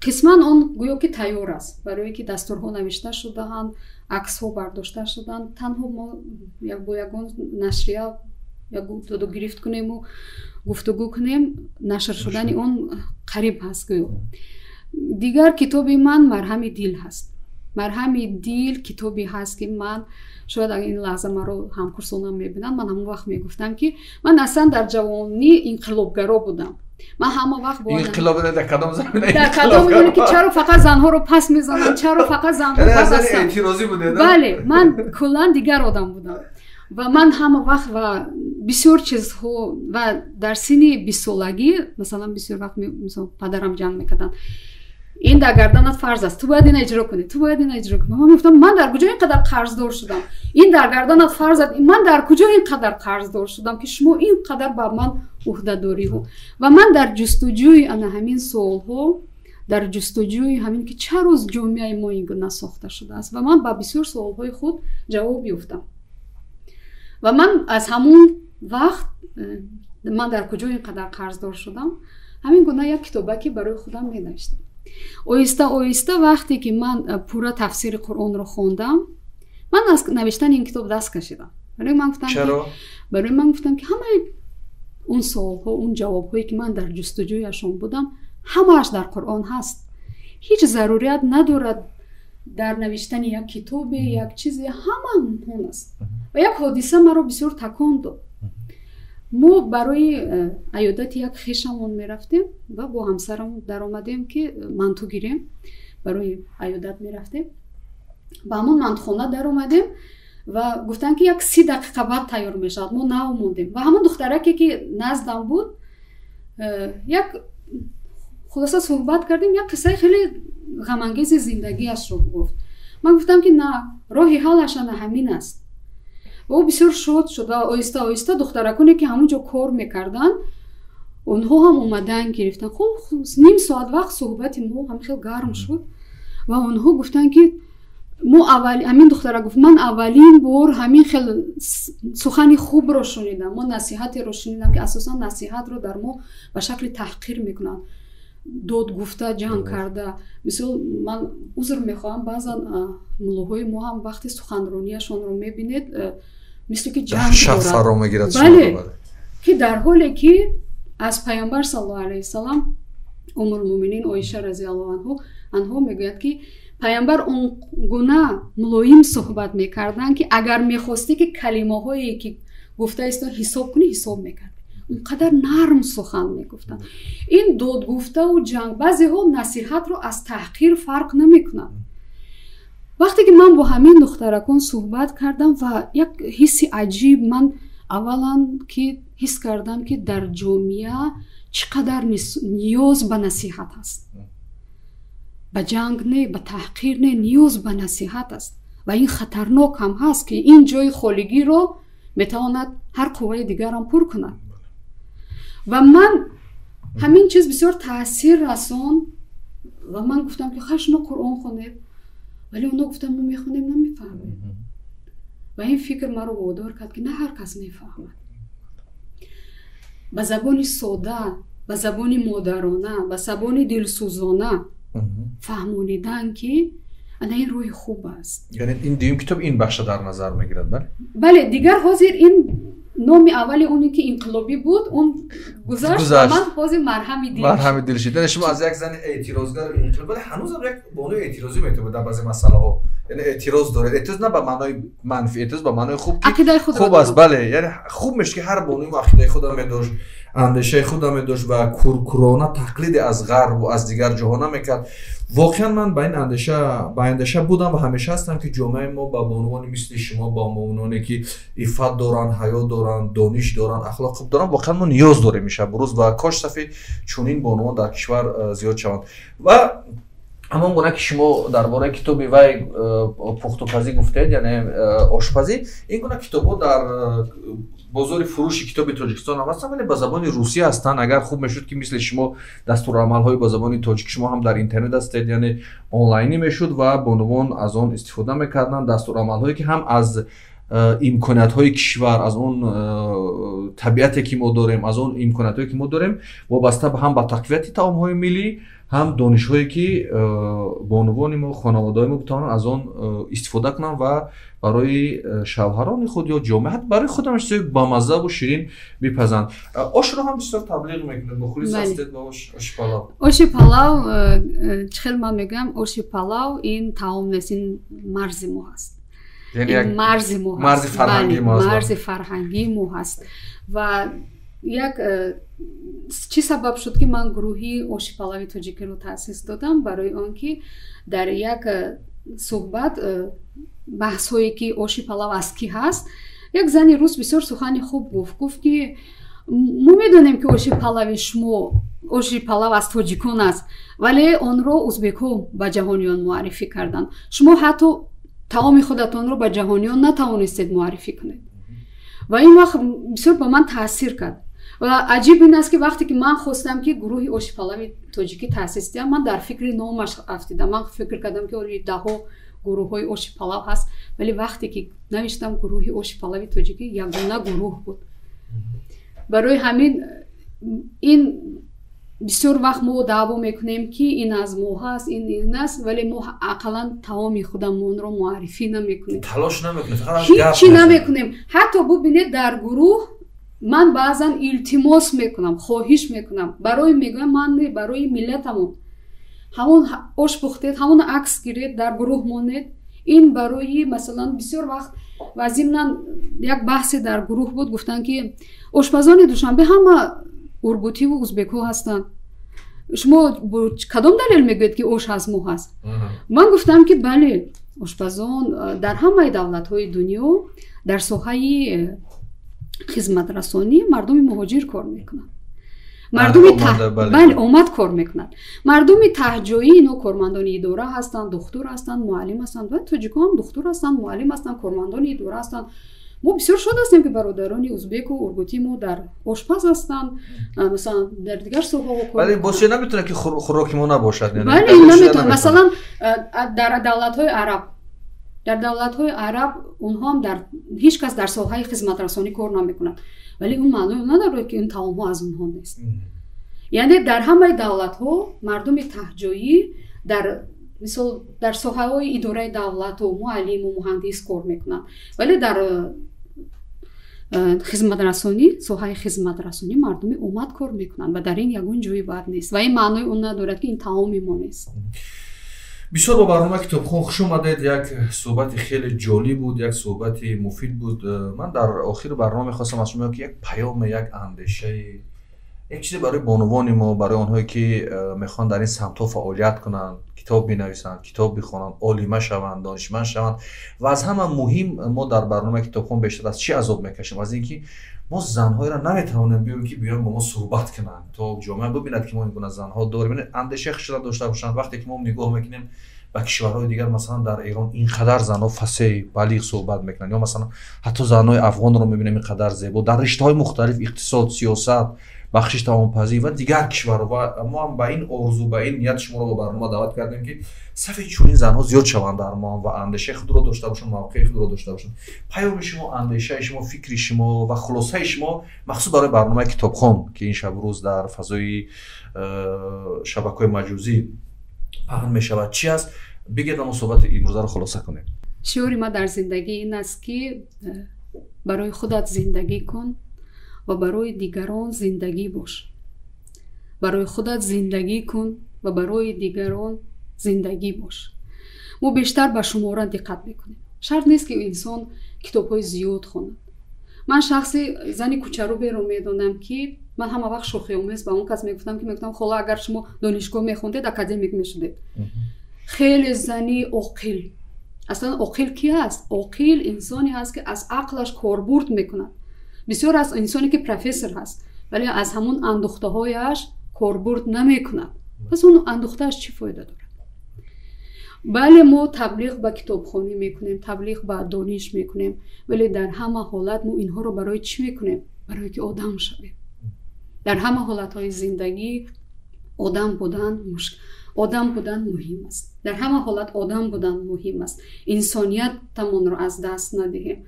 қисман он гӯё ки тайёр аст, барое ки дастурҳо навишта шудаанд, аксҳо бардошта шуданд. Танҳо мо бо ягон нашрия доду гирифт кунему гуфтугӯ кунем, нашр шудани он қариб ҳаст гӯё. Дигар китоби ман «Марҳами дил» ҳаст. «Марҳами дил» китобе ҳаст, ки ман шояд ин лаҳза маро ҳамкурсонам мебинанд, ман ҳамон вақт мегуфтам, ки ман аслан дар ҷавонӣ инқилобгаро будам. Ман ҳама вақт инқилоб дар кадом замина? Дар кадом, ки чаро фақат занҳоро пас мезананд, чаро фақат занҳо пас ҳастанд. Эътирозӣ будед? Бале, ман куллан дигар одам будам ва ман ҳама вақт ва бисёр чизҳо ва дар синни 20-солагӣ, масалан, бисёр вақт падарам ҷанг мекарданд: «Ин дар гарданат фарз аст, ту бояд ина иҷро кунӣ, ту бояд ина иҷро кунӣ». Ман мегуфтам: «Ман дар куҷо ин қадар қарздор шудам? Ин дар гарданат фарз аст, ман дар куҷо ин қадар қарздор шудам, ки шумо ин қадар ба ман уҳдадориҳо?» Ва ман дар ҷустуҷӯи ана ҳамин суолҳо, дар ҷустуҷӯи ҳамин, ки чаро ҷомеаи мо ин гуна сохта шудааст, ва ман ба бисёр суолҳои худ ҷавоб ёфтам. Ва ман аз ҳамон вақт «Ман дар куҷо ин қадар қарздор шудам?» ҳамин гуна як китобаке барои худам менавиштам. Оҳиста оҳиста, вақте ки ман пурра тафсири Қуръонро хондам, ман аз навиштани ин китоб даст кашидам. Барои ман гуфтам, ки ҳамаи он суолҳо, он ҷавобҳое, ки ман дар ҷустуҷӯяшон будам, ҳамааш дар Қуръон ҳаст. Ҳеҷ зарурият надорад дар навиштани як китобе, як чизе. Ҳама он аст. Ва як ҳодиса маро бисёр такон дод. Мо барои аёдати як хешамон мерафтем ва бо ҳамсарам даромадем, ки манту гирем, барои аёдат мерафтем. Ба ҳамон мантухона даромадем ва гуфтанд, ки як 30 дақиқа баъд тайёр мешавад. Мо нав мондем ва ҳамон духтараке, ки наздам буд, як хулоса суҳбат кардем, як қиссаи хеле ғамангези зиндагиашро гуфт. Ман гуфтам, ки на, роҳи ҳаллаш ана ҳамин аст. Ва ӯ бисёр шод шуд ва оҳиста оҳиста духтараконе, ки ҳамон ҷо кор мекарданд, онҳо ҳам омадан гирифтанд. Хуб, ним соат вақт суҳбати мо ҳам хел гарм шуд ва онҳо гуфтанд, ки мо аввал, ҳамин духтара гуфт: «Ман аввалин бор ҳамин хел сухани хубро шунидам, мо насиҳатеро шунидам, ки асосан насиҳатро дар мо ба шакли таҳқир мекунанд, дод гуфта, ҷанг карда». Мисол, ман узр мехоҳам, баъзан муллоҳои мо ҳам вақти суханронияшонро мебинед, мисли ки ҷанг фаро мегирад. Бале, ки дар ҳоле ки аз Паёмбар саллаллоҳу алайҳи васалам Уммулмӯминин Оиша разиаллоҳу анҳо мегӯяд, ки Паямбар он гуна мулоим суҳбат мекарданд, ки агар мехостӣ, ки калимаҳое, ки гуфта истода, ҳисоб кунӣ, ҳисоб мекард. Он қадар нарм сухан мегуфтанд. Ин додгуфтаву ҷанг, баъзеҳо насиҳатро аз таҳқир фарқ намекунанд. Вақте ки ман бо ҳамин духтаракон суҳбат кардам ва як ҳисси аҷиб, ман аввалан ки ҳис кардам, ки дар ҷомеа чӣ қадар ниёз ба насиҳат аст, ба ҷанг не, ба таҳқир не, ниёз ба насиҳат аст. Ва ин хатарнок ҳам ҳаст, ки ин ҷои холигиро метавонад ҳар қувваи дигарам пур кунад. Ва ман ҳамин чиз бисёр таъсир расонд ва ман гуфтам, ки хай, шумо Қуръон хонед. Вале онҳо гуфтанд: «Мо мехонем, намефаҳмем». Ва ин фикр маро водор кард, ки на ҳар кас мефаҳмад. Ба забони сода, ба забони модарона, ба забони дилсӯзона фаҳмонидан, ки ана ин роҳи хуб аст. Яъне ин дуюм китоб ин бахша дар назар мегирад, бале? Бале, дигар ҳозир ин номи аввали оне, ки инқилобӣ буд, он гузашт. Ман ҳозир марҳами дил. Марҳами дил шид. Яъне шумо аз як зани эътирозгар инқилоб, вале ҳанӯзам як бонуи эътирозӣ метавонед дар баъзе масъалаҳо, яъне эътироз доред. Эътироз на ба маънои манфӣ, эътироз ба маънои хуб. Ақидаи худро. Хуб аст, бале. Яъне хуб мешуд, ки ҳар бонуи мо ақидаи худро медошт, андешаи худро медошт ва куркурона тақлиде аз ғарбу аз дигар ҷоҳо намекард. Воқеан ман ба андеша будам ва ҳамеша ҳастам, ки ҷомеаи мо ба бонувони мисли шумо, ба бонувоне, ки иффат доранд, ҳаё доранд, дониш доранд, ахлоқ хуб доранд, воқеан мо ниёз дорем ин шабу рӯз ва кош сафи чунин бонувон дар кишвар зиёд шаванд. Ва ҳамон гуна ки шумо дар бораи китоби вай пухтупазӣ гуфтед, яъне ошпазӣ, ин гуна китобҳо дар бозори фурӯши китоби Тоҷикистон ҳам ҳастанд, вале ба забони русӣ ҳастанд. Агар хуб мешуд, ки мисли шумо дастурамалҳои ба забони тоҷик, шумо ҳам дар интернет ҳастед, яъне онлайнӣ мешуд ва бонувон аз он истифода мекарданд, дастурамалҳое, ки ҳам аз имкониятҳои кишвар, аз он табиате, ки мо дорем, аз он имкониятҳое, ки мо дорем, вобаста ҳам ба тақвияти таомҳои миллӣ, ҳам донишҳое, ки бонувони мо, хонаводаҳои мо битавонанд аз он истифода кунанд ва барои шавҳарони худ ё ҷомеа, ҳатто барои худам чизҳои бамаззаву ширин бипазанд. Ошро ҳам бисёр таблиғ мекунед, мухлис ҳастед ба оши палав. Оши палав, чӣ хел ман мегӯям, оши палав ин таом нест, ин марзи мо ҳаст. Марзи мо. Марзи фарҳангии мо. Марзи фарҳангии мо ҳаст. Ва як чӣ сабаб шуд, ки ман гурӯҳи оши палави тоҷикиро таъсис додам? Барои он ки дар як суҳбат, баҳсҳое, ки оши палав аз кӣ ҳаст, як зани рус бисёр сухани хуб гуфт. Гуфт, ки мо медонем, ки оши палави шумо, оши палав аз тоҷикон аст, вале онро узбекҳо ба ҷаҳониён муаррифӣ карданд. Шумо ҳатто таоми худатонро ба ҷаҳониён натавонистед муаррифӣ кунед. Ва ин вақт бисёр ба ман таъсир кард. Ва аҷиб ин аст, ки вақте ки ман хостам, ки гурӯҳи оши палави тоҷикӣ таъсис диҳам, ман дар фикри номаш афтидам. Ман фикр кардам, ки оли даҳо гурӯҳҳои оши палав ҳаст, вале вақте ки навиштам гурӯҳи оши палави тоҷикӣ, ягона гурӯҳ буд. Барои ҳамин ин бисёр вақт мо даъво мекунем, ки ин аз мо ҳаст, ин аст, вале мо ақаллан таоми худамонро муаррифӣ намекунем. Талош намекунем. Ҳичи намекунем. Ҳатто бубинед, дар гурӯҳ ман баъзан илтимос мекунам, хоҳиш мекунам, барои, мегӯям ман, не, барои миллатамон, ҳамон ош пухтед, ҳамон акс гиред, дар гурӯҳ монед. Ин барои масалан бисёр вақт ва зимнан як баҳсе дар гурӯҳ буд, гуфтанд ки ошпазони Душанбе ҳама ургутиву узбекҳо ҳастанд. Шумо бо кадом далел мегӯед, ки ош аз мо ҳаст? Ман гуфтам, ки бале, ошпазон дар ҳамаи давлатҳои дунё дар соҳаи хизматрасонӣ мардуми муҳоҷир кор мекунанд. Мардуми бале, омад кор мекунанд. Мардуми таҳҷоӣ ино кормандони идора ҳастанд, духтур ҳастанд, муаллим ҳастанд. Ва тоҷикҳо ҳам духтур ҳастанд, муаллим ҳастанд, кормандони идора ҳастанд. Мо бисёр шод ҳастем, ки бародарони узбеку ургутӣ мо дар ошпаз ҳастанд, масалан, дар дигар соҳаҳо кор. Вале боз наметавонад, ки хӯроки мо набошад. Бале, наметавонад. Масалан, дар давлатҳои араб, дар давлатҳои араб онҳо ҳам дар ҳеҷ кас дар соҳаи хизматрасонӣ кор намекунад, вале он маъное надорад, ки ин таомҳо аз онҳо нест. Яъне дар ҳамаи давлатҳо мардуми таҳҷоӣ дар мисол дар соҳаҳои идораи давлату муаллиму муҳандис кор мекунанд, вале дар хизматрасонӣ, соҳаи хизматрасонӣ мардуми омад кор мекунанд ва дар ин ягон ҷои бад нест ва ин маънои он надорад, ки ин таоми мо нест. Бисёр ба барномаи Китобхон хуш омадед. Як суҳбати хеле ҷолиб буд, як суҳбати муфид буд. Ман дар охири барнома мехостам аз шумо ки як паёме, як андешаи, як чизе барои бонувони мо, барои онҳое ки мехоҳанд дар ин самтҳо фаъолият кунанд, китоб бинависанд, китоб бихонанд, олима шаванд, донишманд шаванд. Ва аз ҳама муҳим, мо дар барномаи Китобхон бештар аз чӣ азоб мекашем? Аз ин ки мо занҳоеро наметавонем биёем, ки биёем бо мо суҳбат кунанд, то ҷомеа бибинад, ки мо ин гуна занҳо дорем, андешаи худшро дошта бошанд. Вақте ки мо нигоҳ мекунем ба кишварҳои дигар, масалан, дар Эрон ин қадар занҳо фасеҳ, балиғ суҳбат мекунанд, ё масалан ҳатто занҳои афғонро мебинем, ин қадар зебо дар риштаҳои мухталиф, иқтисод, сиёсат, бахшиш таомпазӣ ва дигар кишварҳо. Ва мо ҳам ба ин орзу, ба ин ният шуморо ба барнома даъват кардем, ки сафи чунин занҳо зиёд шаванд дар мо ва андешаи худро дошта бошанд, мавқеи худро дошта бошанд. Паёми шумо, андешаи шумо, фикри шумо ва хулосаи шумо махсус барои барномаи Китобхон, ки ин шабу рӯз дар фазои шабакаҳои маҷозӣ паҳн мешавад, чӣ аст? Бигед ва мо суҳбати имрӯзаро хулоса кунем. Шиори ман дар зиндагӣ ин аст, ки барои худат зиндагӣ кун ва барои дигарон зиндагӣ бош. Барои худат зиндагӣ кун ва барои дигарон зиндагӣ бош. Мо бештар ба шумора диққат мекунем. Шарт нест, ки инсон китобҳои зиёд хонад. Ман шахси зани кӯчаруберо медонам, ки ман ҳама вақт шӯхиомез ба он кас мегуфтам, ки мегуфтам: «Хола, агар шумо донишгоҳ мехондед, академик мешудед». Хеле зани оқил. Аслан оқил ки аст? Оқил инсоне ҳаст, ки аз ақлаш корбурд мекунад. Бисёр аст инсоне, ки профессор ҳаст, вале аз ҳамон андухтаҳояш корбурд намекунад. Пас он андухтааш чӣ фоида дорад? Бале, мо таблиғ ба китобхонӣ мекунем, таблиғ ба дониш мекунем, вале дар ҳама ҳолат мо инҳоро барои чӣ мекунем? Барое ки одам шавем. Дар ҳама ҳолатҳои зиндагӣ одам будан муҳим аст. Дар ҳама ҳолат одам будан муҳим аст. Инсониятамонро аз даст надиҳем,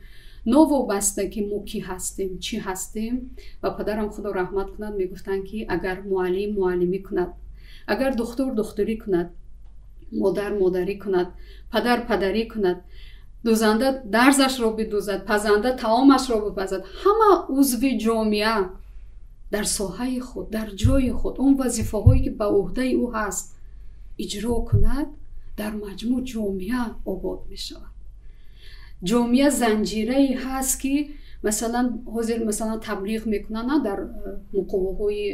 новобаста ки мо кӣ ҳастем, чӣ ҳастем. Ва падарам, Худо раҳмат кунад, мегуфтанд, ки агар муаллим муаллимӣ кунад, агар духтур духтурӣ кунад, модар модарӣ кунад, падар падарӣ кунад, дӯзанда дарзашро бидӯзад, пазанда таомашро бипазад, ҳама узви ҷомеа дар соҳаи худ, дар ҷои худ он вазифаҳое, ки ба ӯҳдаи ӯ ҳаст, иҷро кунад, дар маҷмӯъ ҷомеа обод мешавад. Ҷомеа занҷирае ҳаст, ки масалан ҳозир масалан таблиғ мекунанд, дар муқоваҳои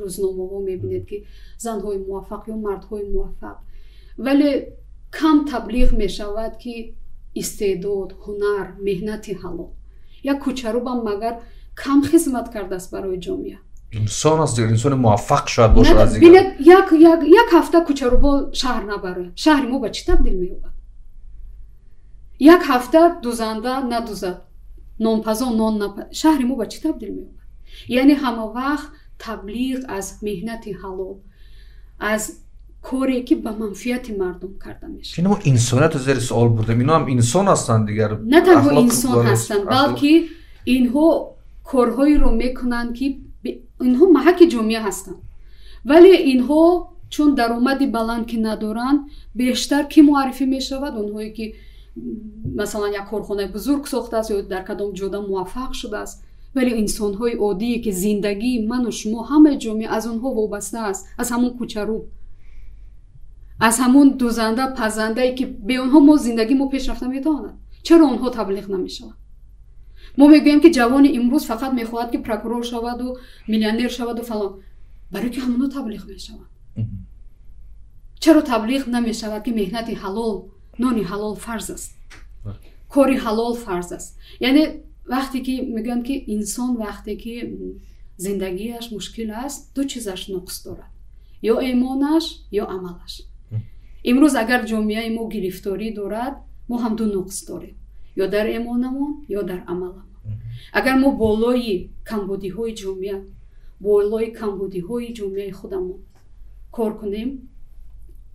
рӯзномаҳо мебинед, ки занҳои муваффақ ё мардҳои муваффақ, вале кам таблиғ мешавад, ки истеъдод, ҳунар, меҳнати ҳалол. Як кӯчарубам магар кам хизмат кардааст барои ҷомеа? Инсон аст, инсони муваффақ шояд бошад аз дигар. Бинед, як ҳафта кӯчарубо шаҳр набарояд, шаҳри мо ба чӣ табдил меёбад? Як ҳафта дузанда надузад, нонпазон нон напа, шаҳри мо ба чӣ табдил меёбад? Яъне ҳама вақт таблиғ аз меҳнати ҳалол, аз коре, ки ба манфиати мардум карда мешавад. Мо инсониятро зери суол бурдем. Ино ҳам инсон ҳастанд дигар. На танҳо инсон ҳастанд, балки инҳо корҳоеро мекунанд, ки инҳо маҳаки ҷомеа ҳастанд, вале инҳо чун даромади баланд ки надоранд, бештар кӣ муаррифӣ мешавад? Онҳое, ки масалан як корхонаи бузург сохтааст ё дар кадом ҷода муваффақ шудааст. Вале инсонҳои оддие, ки зиндагии ману шумо, ҳамаи ҷомеа аз онҳо вобаста аст, аз ҳамон кӯчаруб, Аз ҳамон дӯзанда, пазандае ки бе онҳо мо зиндагӣ мо пеш рафта метавонад. Чаро онҳо таблиғ намешаванд? Мо мегӯем ки ҷавони имрӯз фақат мехоҳад ки прокурор шаваду миллионер шаваду фалон. Барои ки ҳамонҳо таблиғ мешаванд. Чаро таблиғ намешавад ки меҳнати ҳалол, нони ҳалол фарз аст, кори ҳалол фарз аст? Яъне вақте ки мегӯянд ки инсон вақте ки зиндагиаш мушкил аст, ду чизаш нуқс дорад: ё имонаш, ё амалаш. Имрӯз агар ҷомеаи мо гирифторӣ дорад, мо ҳам ду нуқс дорем: ё дар имонамон, ё дар амаламон. Агар мо болои камбудиҳои ҷомеа, болои камбудиҳои ҷомеаи худамон кор кунем,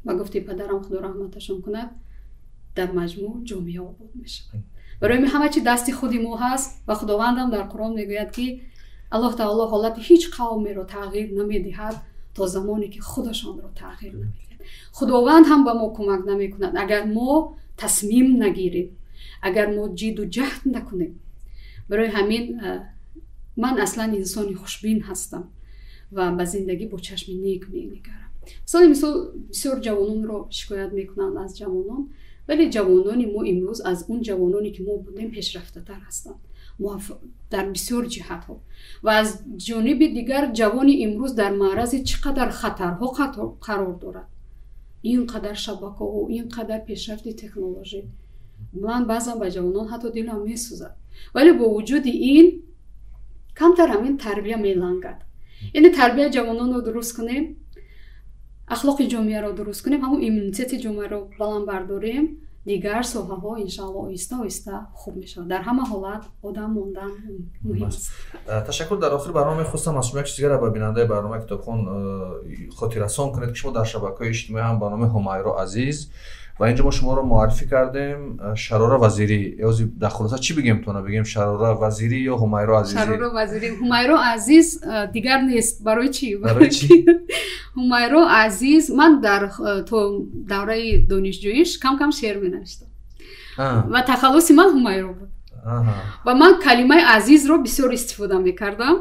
ба гуфти падарам, худо раҳматашон кунад, дар маҷмӯъ ҷомеа обод мешавад. Барои ҳамин ҳама чи дасти худи мо ҳаст ва Худовандам дар Қуръон мегӯяд ки Аллоҳ таоло ҳолати ҳеҷ қавмеро тағйир намедиҳад то замоне ки худашонро тағйир намедиҳад. Худованд ҳам ба мо кӯмак намекунад агар мо тасмим нагирем, агар мо ҷиду ҷаҳд накунем. Барои ҳамин ман аслан инсони хушбин ҳастам ва ба зиндагӣ бо чашми нек менигарам. Мисол бисёр ҷавононро шикоят мекунанд аз ҷавонон, вале ҷавонони мо имрӯз аз он ҷавононе ки мо будем пешрафтатар ҳастанд дар бисёр ҷиҳатҳо. Ва аз ҷониби дигар ҷавони имрӯз дар маърази чӣ қадар хатарҳо қарор дорад. Ин қадар шабакаҳо, ин қадар пешрафти технологӣ. Ман баъзан ба ҷавонон ҳатто дилам месӯзад, вале бо вуҷуди ин камтар ҳамин тарбия мелангад. Яъне тарбияи ҷавононро дуруст кунем, ахлоқи ҷомеаро дуруст кунем, ҳамон иммунитети ҷомеаро баланд бардорем, дигар соҳаҳо иншаалло оҳиста оҳиста хуб мешавад. Дар ҳама ҳолат одам мондан муҳим аст. Ташаккур. Дар охири барнома мехостам аз шумо як чиз дигарро ба бинандаи барномаи Китобхон хотиррасон кунед ки шумо дар шабакаҳои иҷтимоӣ ҳам ба номи Ҳумайро Азиз ва инҷо мо шуморо муаррифӣ кардем. Шарора Вазирӣ, ёзи дар хулоса чӣ бигем тона? Бигем Шарора Вазирӣ ё Ҳумайро Азизӣ? Шарора Вазирӣ. Ҳумайро Азиз дигар нест. Барои чӣ? Барои чӣ? Ҳумайро Азиз, ман дар то давраи донишҷӯиш кам-кам шеър менавиштам ва тахаллуси ман Ҳумайро буд ва ман калимаи азизро бисёр истифода мекардам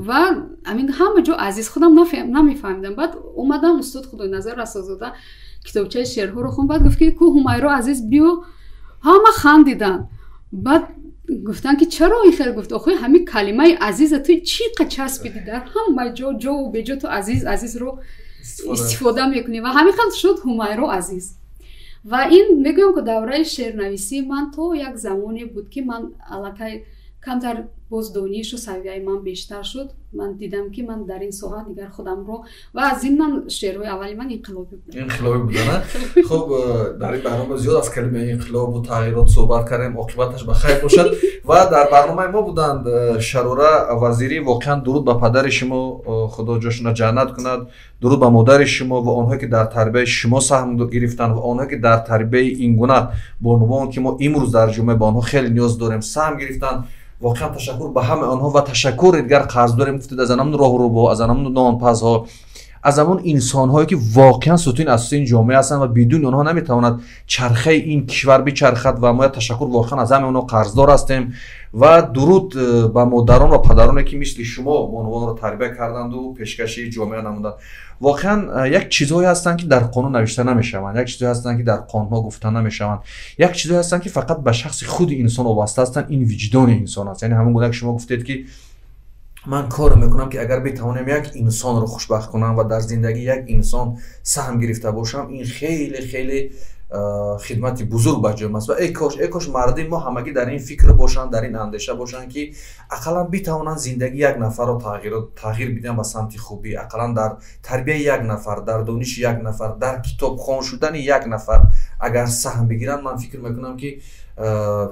ва ҳамин ҳама ҷо азиз худам намефаҳмидам. Баъд омадам устод Худойназар Расулзода китобчаи шеърҳоро хонд, баъд гуфт ки ку Ҳумайро Азиз биё. Ҳама хандиданд. Баъд гуфтанд ки чаро ин хел? Гуфт охи ҳамин калимаи азиза ту чӣ қа часпидӣ дар ҳама ҷо, ҷову беҷо ту азиз азизро истифода мекунӣ ва ҳамин хел шуд Ҳумайро Азиз. Ва ин мегӯям ки давраи шеърнависии ман то як замоне буд ки ман аллакай камтар боз донишу савияи ман бештар шуд. Ман дидам ки ман дар ин соҳа дигар худамро ва аз ин ман шеърҳои аввали ман инқилобӣ буд. Инқилобӣ будана? Хуб, дар ин барнома зиёд аз калимаи инқилобу тағйирот суҳбат кардем, оқибаташ ба хайр бошад. Ва дар барномаи мо буданд Шарора Вазирӣ. Воқеан дуруд ба падари шумо, худо ҷошона ҷаннат кунад, дуруд ба модари шумо ва онҳое ки дар тарбияи шумо саҳм гирифтанд ва онҳое ки дар тарбияи ин гуна бонувон ки мо имрӯз дар ҷомеа ба онҳо хеле ниёз дорем саҳм гирифтанд. Воқеан ташаккур ба ҳамаи онҳо ва ташаккури дигар қарз дорем гуфтед аз анамун роҳрубо, аз анамун нонпазҳо, аз ҳамон инсонҳое ки воқеан сутуни асосии ин ҷомеа ҳастанд ва бидуни онҳо наметавонад чархаи ин кишвар бичархад ва мо ташаккур воқеан аз ҳамаи онҳо қарздор ҳастем. Ва дуруд ба модарон ва падароне ки мисли шумо бонувонро тарбия карданду пешкаши ҷомеа намуданд. Воқеан як чизҳое ҳастанд ки дар қонун навишта намешаванд, як чизҳое ҳастанд ки дар қонунҳо гуфта намешаванд, як чизҳое ҳастанд ки фақат ба шахси худи инсон вобаста ҳастанд. Ин виҷдони инсон аст. Яъне ҳамон гуна ки шумо гуфтед ки ман кор мекунам ки агар битавонем як инсонро хушбахт кунам ва дар зиндагӣ як инсон саҳм гирифта бошам, ин хеле хеле хидмати бузург ба ҷомеа аст. Ва эй кош, эй кош мардуми мо ҳамагӣ дар ин фикр бошанд, дар ин андеша бошанд ки ақаллан битавонанд зиндагии як нафарро тағйир бидиҳанд ба самти хубӣ, ақаллан дар тарбияи як нафар, дар дониши як нафар, дар китобхон шудани як нафар агар саҳм бигиранд, ман фикр мекунам ки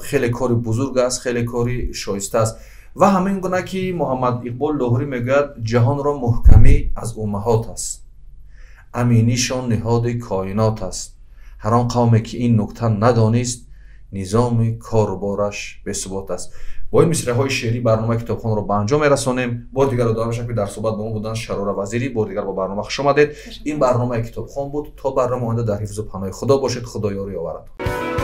хеле кори бузург аст, хеле кори шоиста аст. Ва ҳамин гуна ки Муҳаммад Иқбол Лоҳурӣ мегӯяд, ҷаҳонро муҳкамӣ аз уммаҳот аст, аминишон ниҳоди коинот аст. Ҳар он қавме ки ин нукта надонист, низоми корубораш бесубот аст. Бо ин мисраҳои шеърӣ барномаи Китобхонро ба анҷом мерасонем. Бори дигар ёдовар мешавам ки дар суҳбат бо мо буданд Шарора Вазирӣ. Бори дигар ба барнома хуш омадед. Ин барномаи Китобхон буд. То барномаи оянда дар ҳифзу паноҳи Худо бошед. Худо ёру ёваратон.